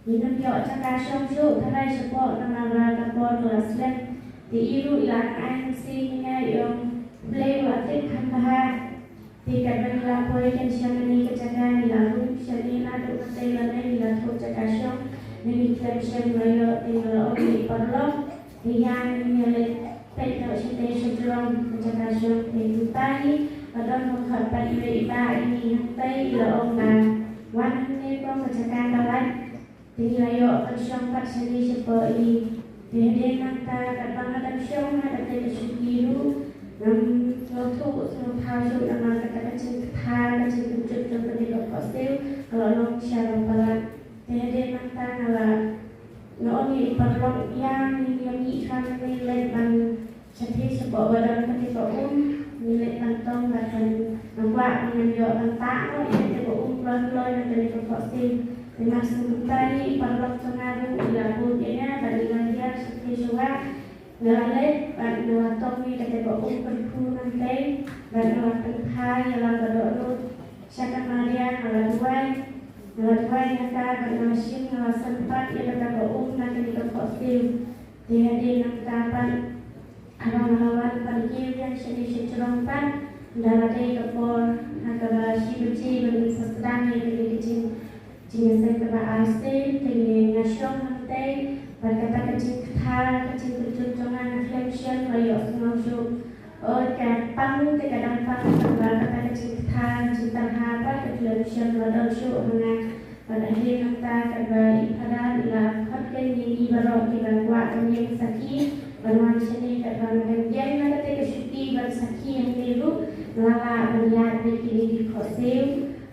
ngin ym ïoh jaka shong shuh, tharai shapoh namar ba ka por ka la slem. Te i ruh i la ai mynsiem ïa nga, i ong, U Blei u la tip kham bha. Te katba ngi la poi keiñ sha kane ka jaka, ngi la rung shane naduh katei lane, ngi la thoh jaka shong, ngi khlem shem la ïoh. Te nga la ong ïa i paralok, te ïa ngin ïa leit peit noh shatei shajrong ka jaka shong. Te kumta hi ka don ba khot pat iwei i bah ïa ngi hangtei, i la ong ba wan hangne ko, ka jaka ka lait. Te ngi la ïoh ban shong pat shane shapoh i. Te hadien nangta katba nga dang shong ha kata ka shuki ruh, ngam sngewthuh sngewthaw shuh namar kata ka jingkthah, ka jingkynjut jong kane ka khohsiew ka la long sha la palat. Te hadien nangta nga la, nga ong ïa i paralok, ïa ngin ïa mih shuwa mynne leit ban shatei shapoh ba don kata ka um, ngin leit ban tong bad ban, nga kwah ba ngan ïoh ban tah noh ïa kata ka um kloi kloi na kane ka khohsiew. Te mar shu kumta hi i paralok jong nga ruh i la bud ïa nga bad i la hiar shatei sha wah. Nga la leit bad nga la tong ïa kata ka um kyrkhu nangtei bad nga la pynphai ïalam ba dohnud sha ka Maria, nga la duwai. Nga la duwai na ka bad nga la shim, nga la san pat ïa kata ka um na kane ka khohsiew. Te hadien nangta pat haba nga la wan ban kiew biang shane shajrong pat, ynda la dei ka por ha kaba shi baje ba ngin sa sdang ïa kane ka jing, jingïaseng kaba arsien, te nga shong hangtei bad kata ka jingkthah, ka jingkynjut jong nga nga khlem shem la ïohsngew shuh. Oi, ka pang te ka dang pang, tangba kata ka jingkthah, jingtyrha pat ka khlem shem la don shuh ha nga. Bad hadien nangta katba i Phadar i la khot keiñ ïa ngi baroh kiba kwah ban ïeng sakhi ban wan shane, katba nga dang ïeng na kata ka shuki ban sakhi hangne ruh, nga la lah ban ïaid beit kine ki khohsiew.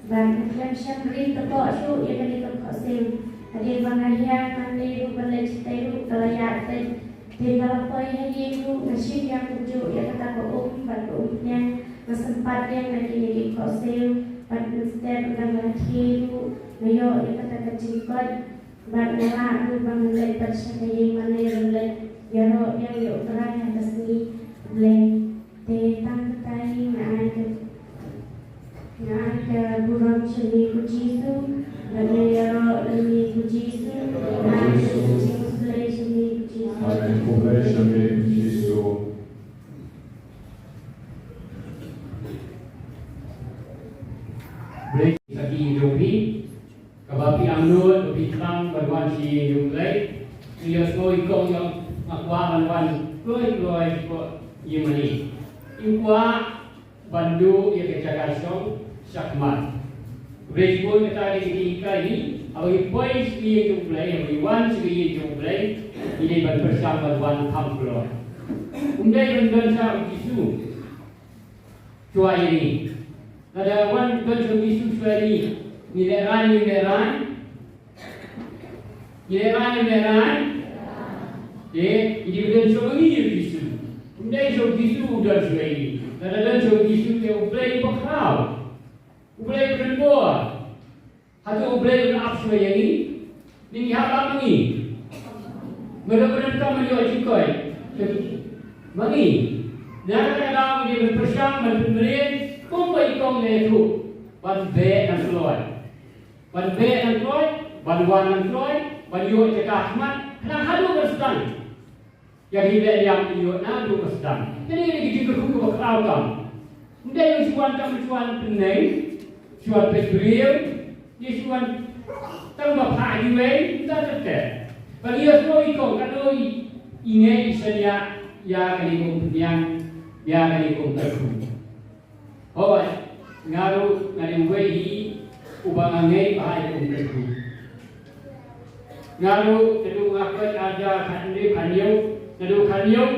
Bad nga khlem shem ring kpoh shuh ïa kane ka khohsiew. Hadien ba nga hiar nangne ruh ban leit shatei ruh ka la ïaid beit. Te nga la poi ha ïing ruh nga shim ïa kumjuh ïa kata ka um bad ka umphniang, nga sympat ïeng na kine ki khohsiew. Bad mynstep ynda nga la khie ruh nga ïoh ïa kata ka jingkoit. Bad nga lah ruh ba ngan leit pat sha ka ïing mane ban leit ïaroh ïa U Trai ha ka sngi Blei. Te tang katei nga ai ka, nga ai ka burom sha me ko Jisu, bad nga ïaroh ïa me ko Jisu, nga ai ka jingkhublei sha me ko Jisu. Ai ka jingkhublei sha me ko Jisu. Blei sakhi jong phi. Kaba phi angnud, ba phi khlem ban wan sha ïing jong U Blei. Phi ïohsngew i kong ïa nga kwah ban wan kloi kloi sha ïing mane. I kwah ban duh ïa ka jaka shong shakhmat. U Blei shibun kata ka dei ka jinghikai hi. Haba ngi poi sha ka ïing jong U Blei, haba ngi wan sha ka ïing jong U Blei, ngi dei ban pyrshang ban wan kham kloi. Ym dei ban don shuh U Jisu shuwa ïa ngi. Lada wan don shuh U Jisu shuwa ïa ngi, ngi lehraiñ, ngi lehraiñ. Ngi lehraiñ, ngi lehraiñ. Te ngi dei ban don shuwa ïa U Jisu. Ym dei shuh U Jisu u don shuwa ïa ngi. Lada don shuh U Jisu te U Blei u bakhraw. U Blei u don bor. Hato U Blei un ap shuwa ïa ngi? Ngi hap ap ma ngi. Mano ban ap, mano ban ïoh jingkoit ma ngi? Na kata ka daw ngi dei ban pyrshang, ban pynbeit kumba i kong ne tu, ban beh nang kloi. Ban beh nang kloi, ban wan nang kloi, ban ïoh jaka khmat, khnang haduh ban sdang. Ïa ki leh ïa ki ïoh naduh ba sdang. Kane ka dei ka jingkyrkhu kaba khraw tam. Ym dei ïa shu wan tang shu wan pyneng, shu wan peit briew, ïa shu wan tang ba phah iwei, ym da te te. Ba ïa shu i kong ka dei i ngei i shaniah ïa kane ka umphniang, ïa kane ka umkyrkhu. Hooid, nga ruh nga dei uwei hi uba nga ngeit ba ha ïa ka umkyrkhu. Nga ruh naduh nga koit arhajar khathynriew khathynñiew, naduh khathynñiew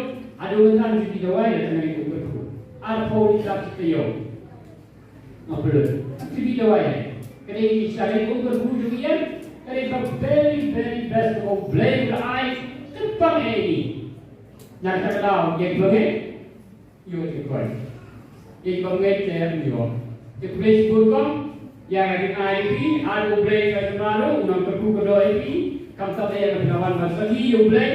haduh mynta ngam ju dih dawai ïa ka umkyrkhu. Arphew liter shi taïew nga pynlut. Ngam ju dih dawai. Ka dei sha ka umkyrkhu jong ngi, ka dei ka very, very best kaba U Blei u la ai kyrpang ïa ngi. Na kata ka daw ïa kiba ngeit ïoh jingkoit. Ïa kiba ngeit te ym ïoh. Te khublei shibun kong ïa ka jingai ïa phi, haduh U Blei ka jingmut ruh u nang kyrkhu kyrdoh ïa phi. Khamtam ïa ka phi la wan ban sakhi ïa U Blei.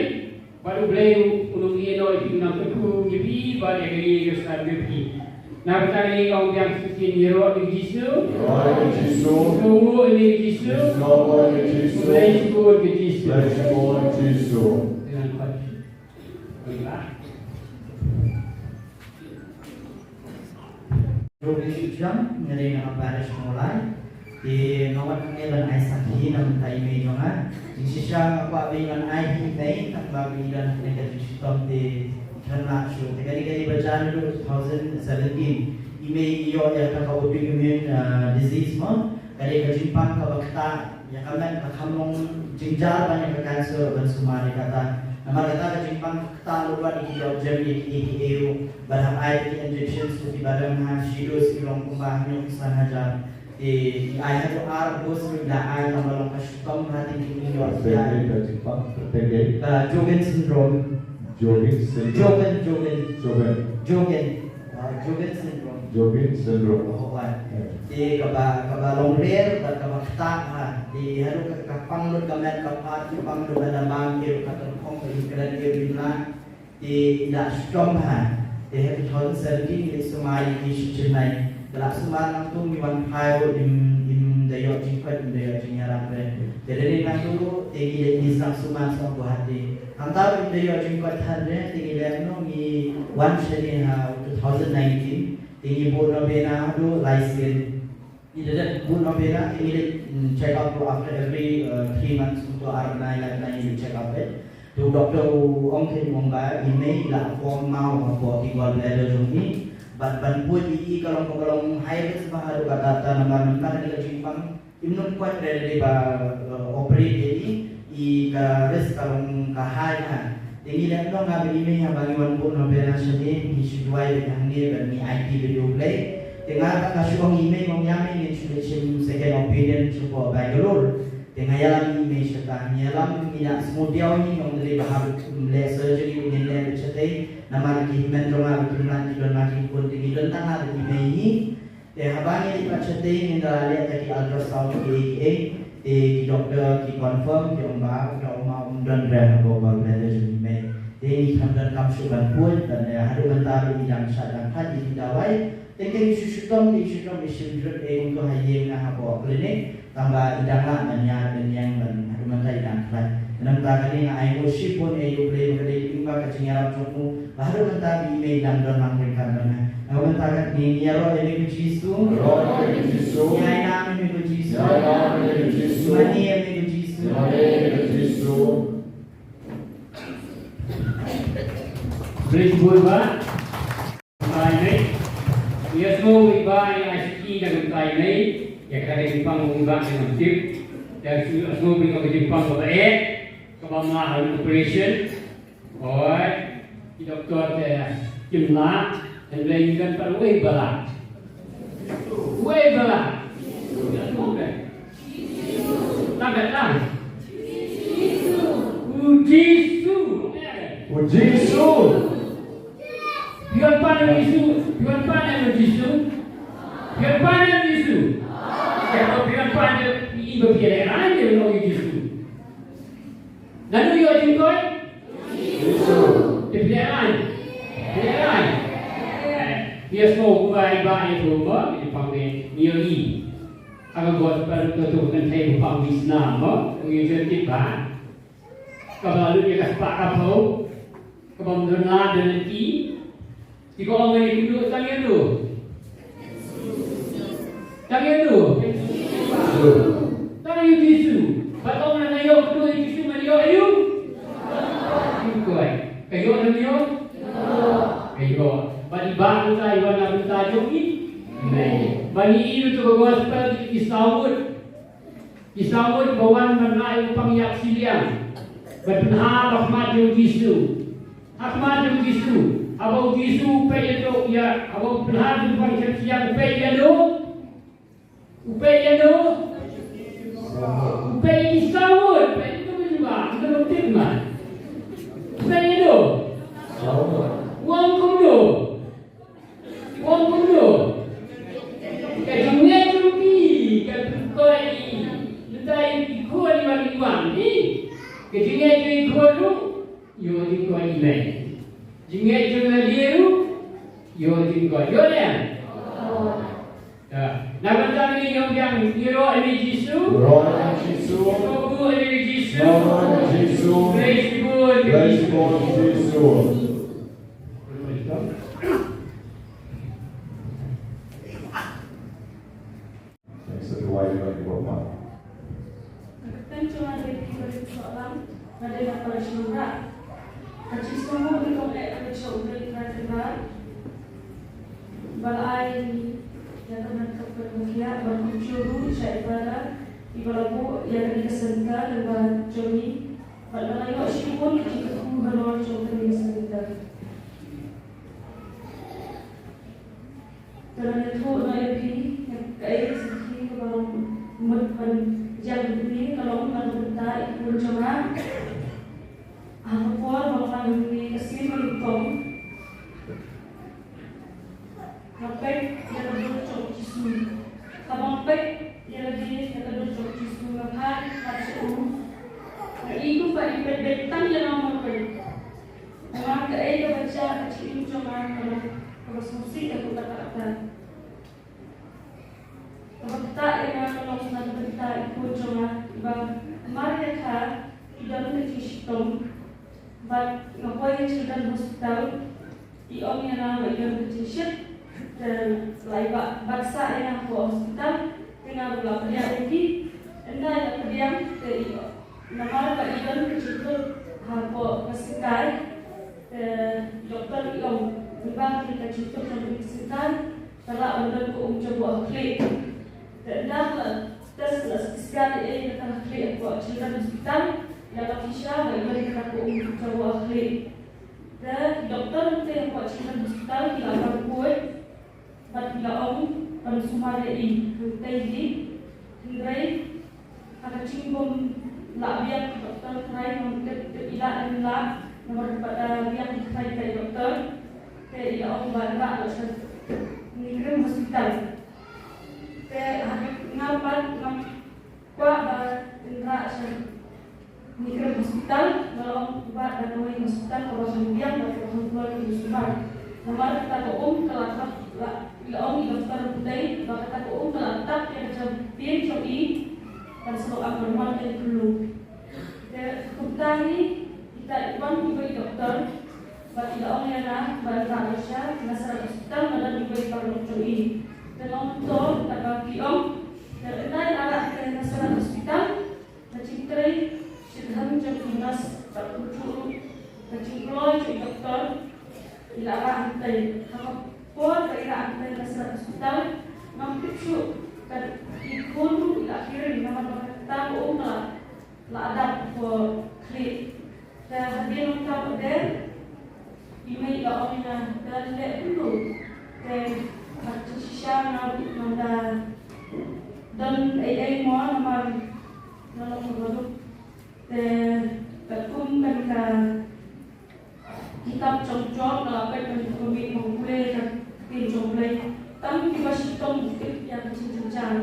Bad U Blei ruh u nang ïehnoh ïa phi, u nang kyrkhu ïa phi bad ïa ka ïing ka sem jong phi. Na ka bynta kane nga ong biang shisien, ïaroh ïa U Jisu. Ïaroh ïa U Jisu. Sngewnguh ïa U Jisu. Sngewnguh ïa U Jisu. Khublei shibun ïa U Jisu. Khublei shibun ïa U Jisu. Khublei shibun. Ruh ngi shu jam, nga dei na ka parish Mawlai. Te nga wan hangne ban ai sakhi na ka bynta i mei jong nga. Jingshisha nga kwah ba ngan ai hi mei, tang ba ngi don hangne ka jingshitom te khlem lah shuh. Te kane ka dei ba jan ruh two thousand seventeen. I mei i ïoh ïa ka autoimmune, uh, disease mo. Ka dei ka jingpang kaba ktah, ïa ka met ka kham long jingjar ban ïa ka cancer ban sumar ïa kata. Namar kata ka jingpang ka ktah lut wat ïa ki dohjem ïa ki A T A ruh, bad hap ai ki injections ruh kiba dang ha shi dose ki long kumba hynñiew san hajar. Te i ai haduh ar dose ruh i la ai, tang ba long ka shitom ha, te ki ïoh. Ka jingpang ka Sjogren syndrome. Sjogren syndrome. Sjogren, Sjogren. Sjogren. Sjogren. Ah, Sjogren syndrome. Sjogren syndrome. Oh, wan. Eh. Te kaba, kaba long rare bad kaba ktah ha. Te haduh ka, ka pang lut ka met ka phad, ka pang lut ka dambam, te ka tyrkhong, ka ïing kren, ka ïing lah. Te i la shitom ha. Te ha two thousand seventeen i la sumar ïa ki sha Chennai. Te la sumar nangtu, ngi wan phai ruh im, im da ïoh jingkoit, im da ïoh jingïarap re. Te lane nangtu ruh te ngi la, ngi sdang sumar sha Guwahati. Hangta ruh im da ïoh jingkoit than re, te ngi leh kumno, ngi wan shane ha two thousand nineteen, te ngi buh novena haduh lai sien. Ngi da dep buh novena, te ngi leit, mm, check up ruh after every, uh, three months, kumto ar bnai lai bnai ngi leit check up beit. Te u doctor u ong kein, u ong ba i mei i la form maw hapoh ki gallbladder jong i. Bad ban poi ïa i ka long, ka long high risk bha haduh katta katta, namar mynta kane ka jingpang im nym koit re lei ba, eh, operate ïa i, i ka risk ka long ka high bha. Te ngi leh kumno, nga bad i mei haba ngi wan buh novena shane, ngi shu duwai beit hangne bad ngi aiti beit ïa U Blei. Te nga, nga shu ong i mei, ong ïa mei ngin shu leit shim second opinion shapoh Bangalore. Te nga ïalam i mei shata, ngi ïalam, ngi la sngewdiaw hi, ong da lei ba hap leh surgery, ngin leh beit shatei, namar ki hynmen jong nga ba kim lah, ki don ma ki khun, te ngi don tang nga bad i mei hi. Te haba ngi leit pat shatei, ngin da leh ïa ki ultrasound kiei kiei, te ki doctor ki confirm, ki ong ba ka um, um don re hapoh gallbladder jong i mei. Te ngi khlem donkam shuh ban poi, ban, eh, haduh mynta ruh i dang shad dang khlad, i dawai. Te ngi shu shitom, ngi shitom, ngi shim drip, eh, kumto ha ïing ne hapoh clinic. Tang ba i dang lah ban ïaid ban ïeng, ban haduh mynta i dang khlad. Te na ka bynta kane nga ainguh shibun ïa U Blei ba ka dei lyngba ka jingïarap jong u ba haduh mynta i mei i dang don lang ryngkat bad nga. Na ka bynta kane ngi ïaroh ïa me ko Jisu. Ïaroh ïa me ko Jisu. Ngi ainam ïa me ko Jisu. Ngi ainam ïa me ko Jisu. Ngi mane ïa me ko Jisu. Ngi mane ïa me ko Jisu. Praise God, ba. Mynta i mei. Ïa sngew i ba ïa ai sakhi na ka bynta i mei. Ïa kata ka jingpang u ba ïa ngam tip. Te shu shu bri ka jingpang kaba eh, kaba ma ha operation. Oi, ki doktor te kim lah, hynrei ngi don pat uwei ba lah. Uwei ba lah. Tang ka tang. U Jisu. U Jisu. Phi wan pan ïa u Jisu, phi wan pan ïa u Jisu. Phi wan pan ïa u Jisu. Ïa, phi wan pan ïa u, i ba phi leh ai ïa u Jisu. Nano ïoh jingkoit? Jisu. Te phi leh ai. Phi leh ai. Ïa, sngew kumba i Bah ïathuh mo, i pang ne, ngi ïohi ha ka gospel to to kan thei ba pang wi snam mo, ngi ïohi tip ba. Kaba lut ïa ka spah ka phew, kaba ym don lad don lynti, te ka ong ïa ki, tang ïa uno. Tang ïa uno. Tang ïa u Jisu. Bad ong, nga ïoh kyrduh ïa u Jisu, ngan ïoh ïa u. Jingkoit. Ka ïoh ne ym ïoh? Ka ïoh. Bad i Bah mynta i wan na bynta jong ngi. Amen. Bad ngi ïohi ruh to ka gospel ki saw ngut. Ki saw ngut ba wan ban rah ïa u pang ïap shiliang. Ban pynhap ha khmat jong u Jisu. Ha khmat jong u Jisu. Haba u Jisu u peit ïa u, ïa, haba u pynhap ïa u pang ïap shiliang u peit ïa u. U peit ïa u. U peit ïa ki saw ngut. Peit ïa u, peit ïa u, peit ïa u. U peit ïa u. U ong kumno? Ong kumno? Ka jingngeit jong phi ka pynkoit ïa i. Mynta i khun i wan i wan i. Ka jingngeit jong i khun ruh ïoh jingkoit ïa i. Jingngeit jong lade ruh ïoh jingkoit. Ïoh ne em? Ïa. Na ka bynta ngi ïoh biang, ngi ïaroh ïa u Jisu. Ïaroh ïa u Jisu. Ïaroh ïa u Jisu. Ïaroh ïa u Jisu. Praise the Lord. Praise the Lord, Jisu. Thanks, everyone. Ka kyrteng jong nga dei Pi Barit Sohlang, nga dei na parish Nongrah. Ka jingsngewnguh nyngkong eh ka dei jong U Blei Trai Kynrad ba la ai ïa ngi ïa ka met ka pyrthei, bad kumjuh ruh sha i Father iba la buh ïa kane ka center lyngba jong ngi, bad ba la ïoh shibun ki jingkyrkhu halor jong kane ka center. Te ngan ïathuh noh ïa phi ïa kaei ka sakhi kaba mut ban ïeng bad phi, ka long na ka bynta i khun jong nga. Ha ka por ba nga wan hangne ka sien ba nyngkong, nga peit ïa ka dur jong u Jisu. Haba nga peit ïa lade ïa ka dur jong u Jisu, nga phai pat sha u. Nga i kumba i peit beit tang ïa nga marwei. Namar kaei kaba jia ha ka jingim jong nga ka long kaba sngewsih ïa ka kata kata. Kaba ktah ïa nga ka long na ka bynta i khun jong nga iba mar ïa kata i don ka jingshitom. Bad nga poi ha Children Hospital, i ong ïa nga ba i don ka jingshit. Te la i ba, bat sah ïa nga hapoh hospital, te nga ruh la pdiang ïa ki. Ynda i la pdiang te i ong, namar ba i don ka jingtut hapoh ka syngkai, te i doktor i ong, ynda ka jingtut jong ka syngkai ka lah ban don ka um jaboh ha khlieh. Te ynda la test, la scan ïa kata ha khlieh hapoh Children Hospital, la phi sha ba i don kata ka um jaboh ha khlieh. Te ki doktor hangtei hapoh Children Hospital ki la pynbud bad ki la ong ban sumar ïa i hangtei hi. Hynrei ha ka jingbym lah biang ki doktor, trai ngam tip tip i lah ne ym lah, namar ba da biang ki trai ki doktor. Te i la ong ban rah noh sha Nongkrem Hospital. Te ha ka, nga pat ngam kwah ba in rah sha Nongkrem Hospital, nga la ong ba da kawei hospital kaba hynbiang bad kaba hynroi ki sumar. Namar kata ka um ka la tap, la, i la ong i doktor hangtei ba kata ka um ka la tap ïa ka jingpynim jong i, kan sa long am ban wan ïa ka khunlung. Te kumta hi, kita i wan iwei i doktor, bad i la ong ïa nga ban rah noh sha Nasrat Hospital, nga don iwei i paralok jong i. Te nga ong to kaba ki ong. Te ynda i la rah sha Nasrat Hospital, ka jingtrei shitrhem jong ki nurse bad kumjuh ruh ka jingkloi jong i doktor, i la rah hangtei. Ha ka por ba i rah hangtei ha Nasrat Hospital, ngam tip shuh ba i khun ruh i la kiring namar ba ka Tang um la la adap ko khlieh. Te hadien nangta pat de i mei i la ong ïa nga, te leh kumno? Te bad jingshisha nga ruh ngam da don ei ei mo namar nga long kaba duk. Te katkum kane ka kitab jong Job nga la peit ban pule, ban pule ka ktien jong U Blei. Tang kiba shitom u tip ïa ka jingjynjar.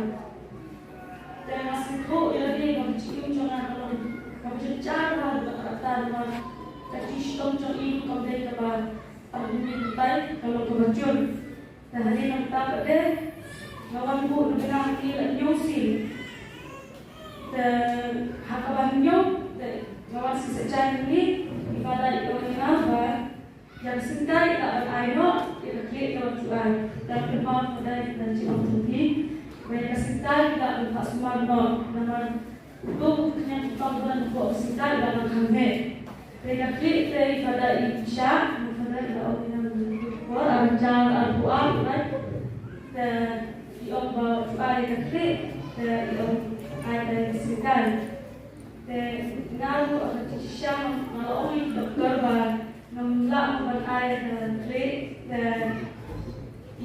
Te nga sngewthuh ïa lade ba ka jingim jong nga ka long kaba jynjar bha, kaba kata namar ka jingshitom jong i kam dei kaba tang hynrei batai, ka long kaba jur. Te hadien nangta pat de nga wan buh na bnai hangne la hynñiew sien. Te ha kaba hynñiew te nga wan sien sa jaiñ hangne, i Father i ong ïa nga ba ïa ka syngkai i lah ban ai noh, ïa ka khlieh ka wan shu ai. Te kynmaw Father, i tang jingong jong phi ba ïa ka syngkai i lah ban phah sumar noh namar uto u khñiang u tang ban hapoh ka syngkai i lah ban khang heh. Te ka khlieh te i Father i pynshah, i Father i la ong ïa nga, por ar hajar arphew ar lai. Te i ong ba u ai ka khlieh, te i ong ai ka syngkai. Te nga ruh ha ka jingshisha nga la ong ïa i doktor ba ngam lah ban ai ka khlieh, te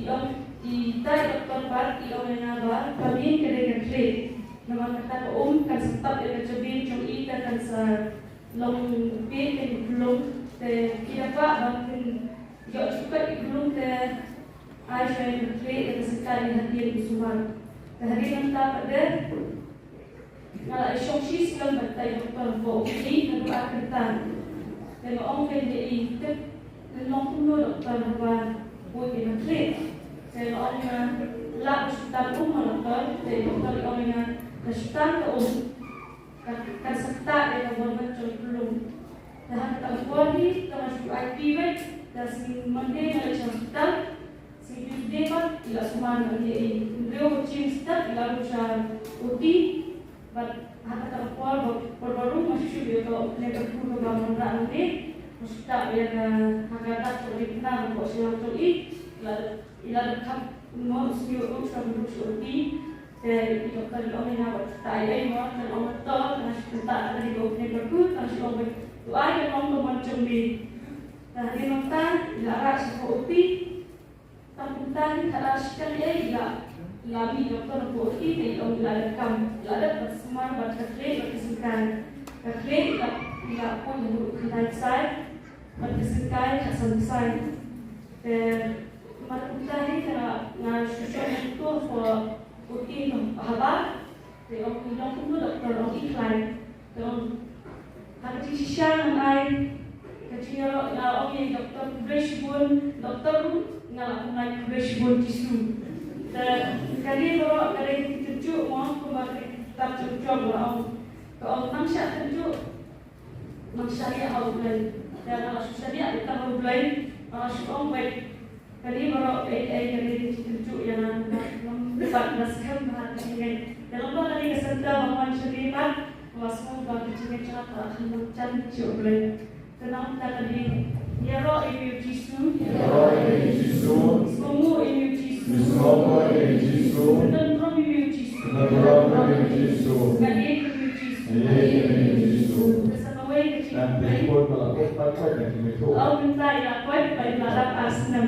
i ong, i tai doktor pat i ong ïa nga ba ka mih ka dei ka khlieh. Namar kata ka um kan sa tap ïa ka jabieng jong i, te kan sa long phi kin pynlong, te phi da kwah ba kin ïoh jingpeit kin pynlong, te ai shuwa ïa ka khlieh ïa ka syngkai ïa hadien u sumar. Te hadien nangta pat de nga la ïa shong shi snem bad tai doktor hapoh O P D naduh ar kynta. Te nga ong kein ïa i, tip lynlong kumno doktor haba buh ïa ka khlieh? Te nga ong nga lah ba shu tan um ma doktor. Te doktor i ong ïa nga, la shu tan ka um. Kan, kan sa ktah ïa ka bor ban jong i pynlong. Te ha kata ka por hi te nga shu ai phi beit, te sngi Monday nga leit sha hospital, sngi Tuesday pat i la sumar noh ïa i. Hynriew ka jingstad i la rung sha O T. Bad ha kata ka por ba, por ba rung nga shu shu ïa ka, ïa ka kur kaba wanrah nangne. Nga shu ktah ïa ka, ha ka dak jong i, kane hapoh shiliang jong i. I la, i la dep kham mo u sngew ruh sha ban rung sha O T. Te i doktor i ong ïa nga ba ta ei ei mo, te nga ong to, te nga shu kynta ka dei ka opening kyrkhu, te nga shu ong ba to ai ka long ka mon jong me. Te hadien nangta i la rah sha ka O T. Tang kumta hi, khadar shiteng ei ei i la, i la mih i doktor na ka O T, te i ong i la dep kam, i la dep bad sumar bad ka khlieh bad ka syngkai. Ka khlieh i la, i la poi haduh khyndai ksai, bad ka syngkai khatsan ksai. Te mar kumta hi te nga, nga shu shong hangto ha ka O T haba. Te ong i long kumno doktor, ong i khlaiñ. Te ong ha ka jingshisha ngan ai ka jingïaroh, nga ong ïa i doktor khublei shibun, doktor ruh nga la pynlait khublei shibun Jisu. Te kane baroh ka dei ka jingtynjuh mo, kumba ka dei ka kitab jong Job la ong. Ka ong nang shah tynjuh, nang shah ïa ha U Blei. Te nga la shu shah ïa ha U Blei, nga la shu ong beit. Kane baroh ei ei ka dei ka jingtynjuh ïa nga, ngam pat da skhem bha ha ka jingngeit. Te lada kane ka center bym wan shane pat, nga sngew ba ka jingngeit jong nga ka la kham nang jan sha U Blei. Te nangta kane, ïaroh ïa me U Jisu. Ïaroh ïa me U Jisu. Sngewnguh ïa me U Jisu. Sngewnguh ïa me U Jisu. Kynduh burom ïa me U Jisu. Kynduh burom ïa me U Jisu. Ka ïeit ïa me U Jisu. Ka ïeit ïa me U Jisu. Te sa kawei ka jingkhublei. Ïa u mynta i la koit ba i la dap ar snem.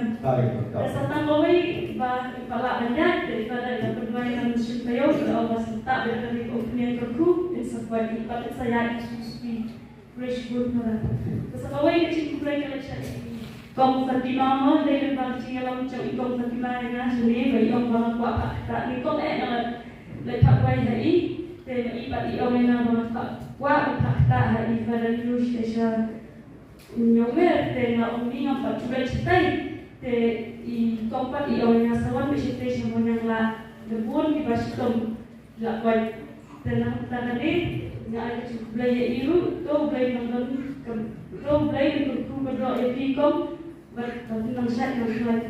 Te sa tang kawei ba i pat lah ban ïaid, te i pat da i la pynduwai na mynsiem taïew, te i ong ba sa ktah beit kane ka opening kyrkhu, in sa koit, i pat in sa ïaid suki suki. Khublei shibun Father. Te sa kawei ka jingkhublei ka leit sha i Kong Fatima mo, dei lyngba ka jingïalam jong i Kong Fatima ïa nga shane, ba i ong ba nga kwah phah ktah, i kong eh nga la leit phah duwai ha i, te ma i pat i ong ïa nga ba nga kwah phah ktah ha i Father Yush te sha Nongwer, te nga ong ni ngam pat ju leit shatei. Te i kong pat i ong ïa nga sa wan beit shatei sha Mawnianglah, da bun kiba shitom la koit. Te na kata ka dei nga ai ka jingkhublei ïa i ruh, to U Blei nang don, to U Blei un kyrkhu kyrdoh ïa phi kong, bad ba phin nang shait nang khlaiñ.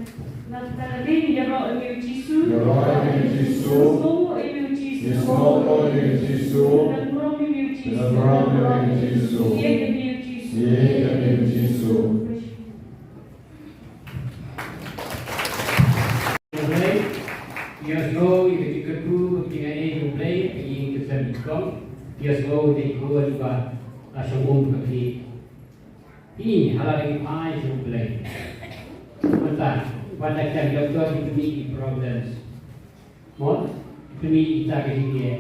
Na kata ka dei ngi ïaroh ïa me U Jisu. Ïaroh ïa me U Jisu. Sngewnguh ïa me U Jisu. Sngewnguh ïa me U Jisu. Kynduh burom ïa me U Jisu. Kynduh burom ïa me U Jisu. Ïeit ïa me U Jisu. Ïeit ïa me U Jisu. Ïa Ïoh ïa ka jingkyrkhu, ka jingaiei jong U Blei ha ka ïing ka sem jong ki. Ïohsngew ïa ka khubor ba la shong um ka khlieh. Phi, ha la dang phai sha U Blei. Mynta, wat la kem doktor ki pynmih ki problems. Mo, ki pynmih kita ki jingeh.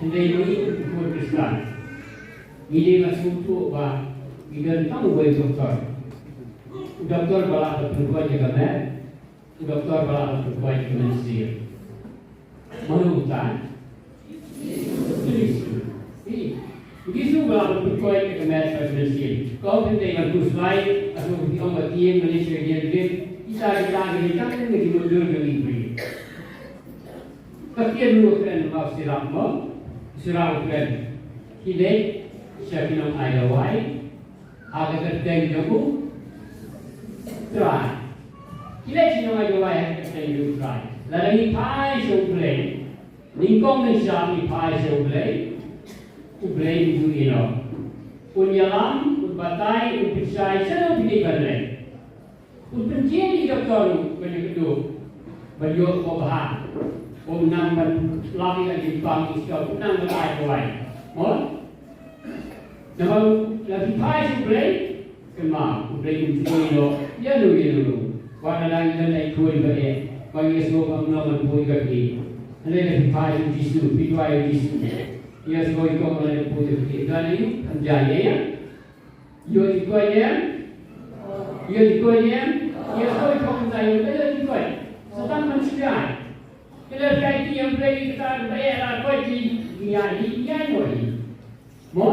Hynrei ngi ki khun Khristan, ngi dei ban sngewthuh ba ngi don tang uwei u doktor. U doktor ba lah ban pynkoit ïa ka met. U doktor ba lah ban pynkoit ïa ka mynsiem. Mano uta? U Jisu. Phi, U Jisu ba lah ban pynkoit ïa ka met bad ka mynsiem. Ko phin dei ban khuslai, atu phi ong ba tieng, Malaysia, India, India, kita, kita, kita, kita, kita, kita, kita, kita, kita, kita. Ka tieng ruh kren ba sirap mo, sirap kren. Ki leit sha ki nongai dawai ha ka kyrteng jong U Trai. Ki leit sha ki nongai dawai ha ka kyrteng jong U Trai. Lada ngi phai sha U Blei, nyngkong nyngshap ngi phai sha U Blei, U Blei un ju ïehnoh. Un ïalam, un batai, un pynshai shano phi dei ban leit. Un pynjia ïa ki doktor ruh ban ïakynduh, ban ïoh ka bha. Um nang ban lap ïa ka jingpang jingstop, um nang ban ai dawai. Mo? Namar lada phi phai sha U Blei, kynmaw, U Blei un ju ïehnoh ïa no ïa no. Wat la dang don ai khuid ba eh, ba ngi sngewbha ban long ban poi ka khlieh. Hynrei lada phi phai sha U Jisu, phi duwai ïa U Jisu. Ïa sngewbha ban long ban poi ka khlieh. Don aiu, kam jia ïa ïa. Ïoh jingkoit ne em? Ïoh jingkoit ne em? Ïoh jingkoit, kong Zion, ïoh jingkoit. Satan ban sngewthuh. Ki la ïaid ïa U Blei, kata ba ïa la koit ki, ki ïa hi, ki ïa ñiuh hi. Mo?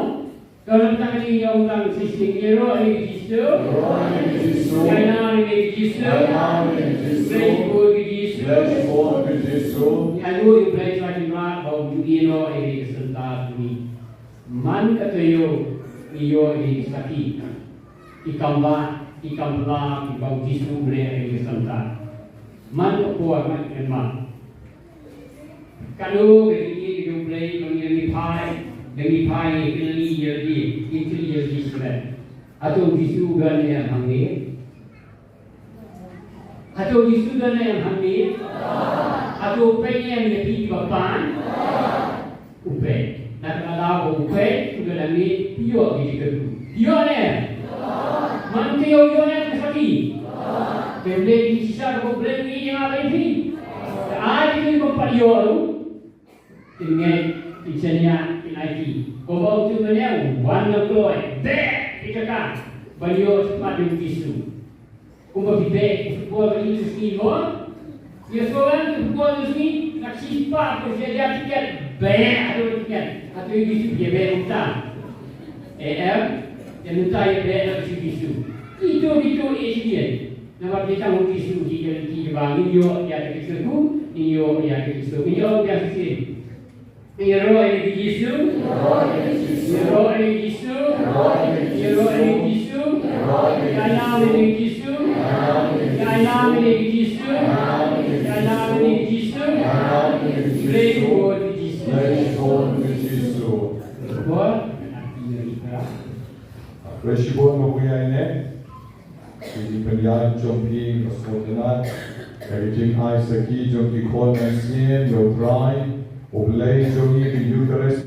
Ka long kata ka dei ïa u nang shisien, ïaroh ïa U Jisu. Ïaroh ïa U Jisu. Ïainam ïa U Jisu. Ïainam ïa U Jisu. Blei bun ïa U Jisu. Blei bun ïa U Jisu. Ïaroh ïa U Blei Trai Kynrad ba u ju ïehnoh ïa ka syntar jong ngi. Man ka taïew ngi ïoh ïa ki sakhi, ki kam bah, ki kam pla, kiba u Jisu u leh ïa ki syntar. Man ka por, man ka kynmaw. Kano ka jingïeit ka jong U Blei ba ngi dang ïa phai, dang ïa phai ïa ki lynti ïa lade, ïa ki lynti ïa lade shimet. Hato u Jisu u don ne em hangne? Hato u Jisu u don ne em hangne? Hato u peit ne em ïa phi kiba pan? U peit. Na kata ka daw ba u peit, u don hangne, phi ïoh ïa ki jingkyrkhu. Phi ïoh ne em? Man ka ïoh, ïoh ne em ka sakhi? Te U Blei ki shisha kaba U Blei u ïeit ïa nga bad ïa phi. Te ai ki jingkyrkhu ba pat ïoh ruh. Kin ngeit, kin shaniah, kin aiti. Kumba ong u tymmen, wan na kloi, beh, ïa ka, ban ïoh shakhmat jong u Jisu. Kumba phi beh, phi football, phi ïa sngi mo. Ïa shuwa phi football ïa sngi, na ka shi spah phi ïa tiket, beh, haduh tiket. Haduh u Jisu phi ïa beh kumta. Em, ïa kumta ïa beh na ka shi Jisu. Kito, kito, eh, shi ïa. Namar ki tang u Jisu ki ka lynti kiba ngin ïoh ïa ka jingkyrkhu, ngin ïoh ïa ka jingkyrkhu, ngin ïoh ïa ka jingkyrkhu. Ïaroh ïa U Jisu. Ïaroh ïa U Jisu. Ïaroh ïa U Jisu. Ïainam ïa U Jisu. Ïainam ïa U Jisu. Ïainam ïa U Jisu. Blei bun ïa U Jisu. Blei bun ïa U Jisu. Bun. Blei bun ïa U Jisu. Ki jingpynïaid jong phi, ka sngewtynnat, ka jingai sakhi jong ki khun mynsiem ïa U Trai, U Blei jong ngi, ka Eukharist.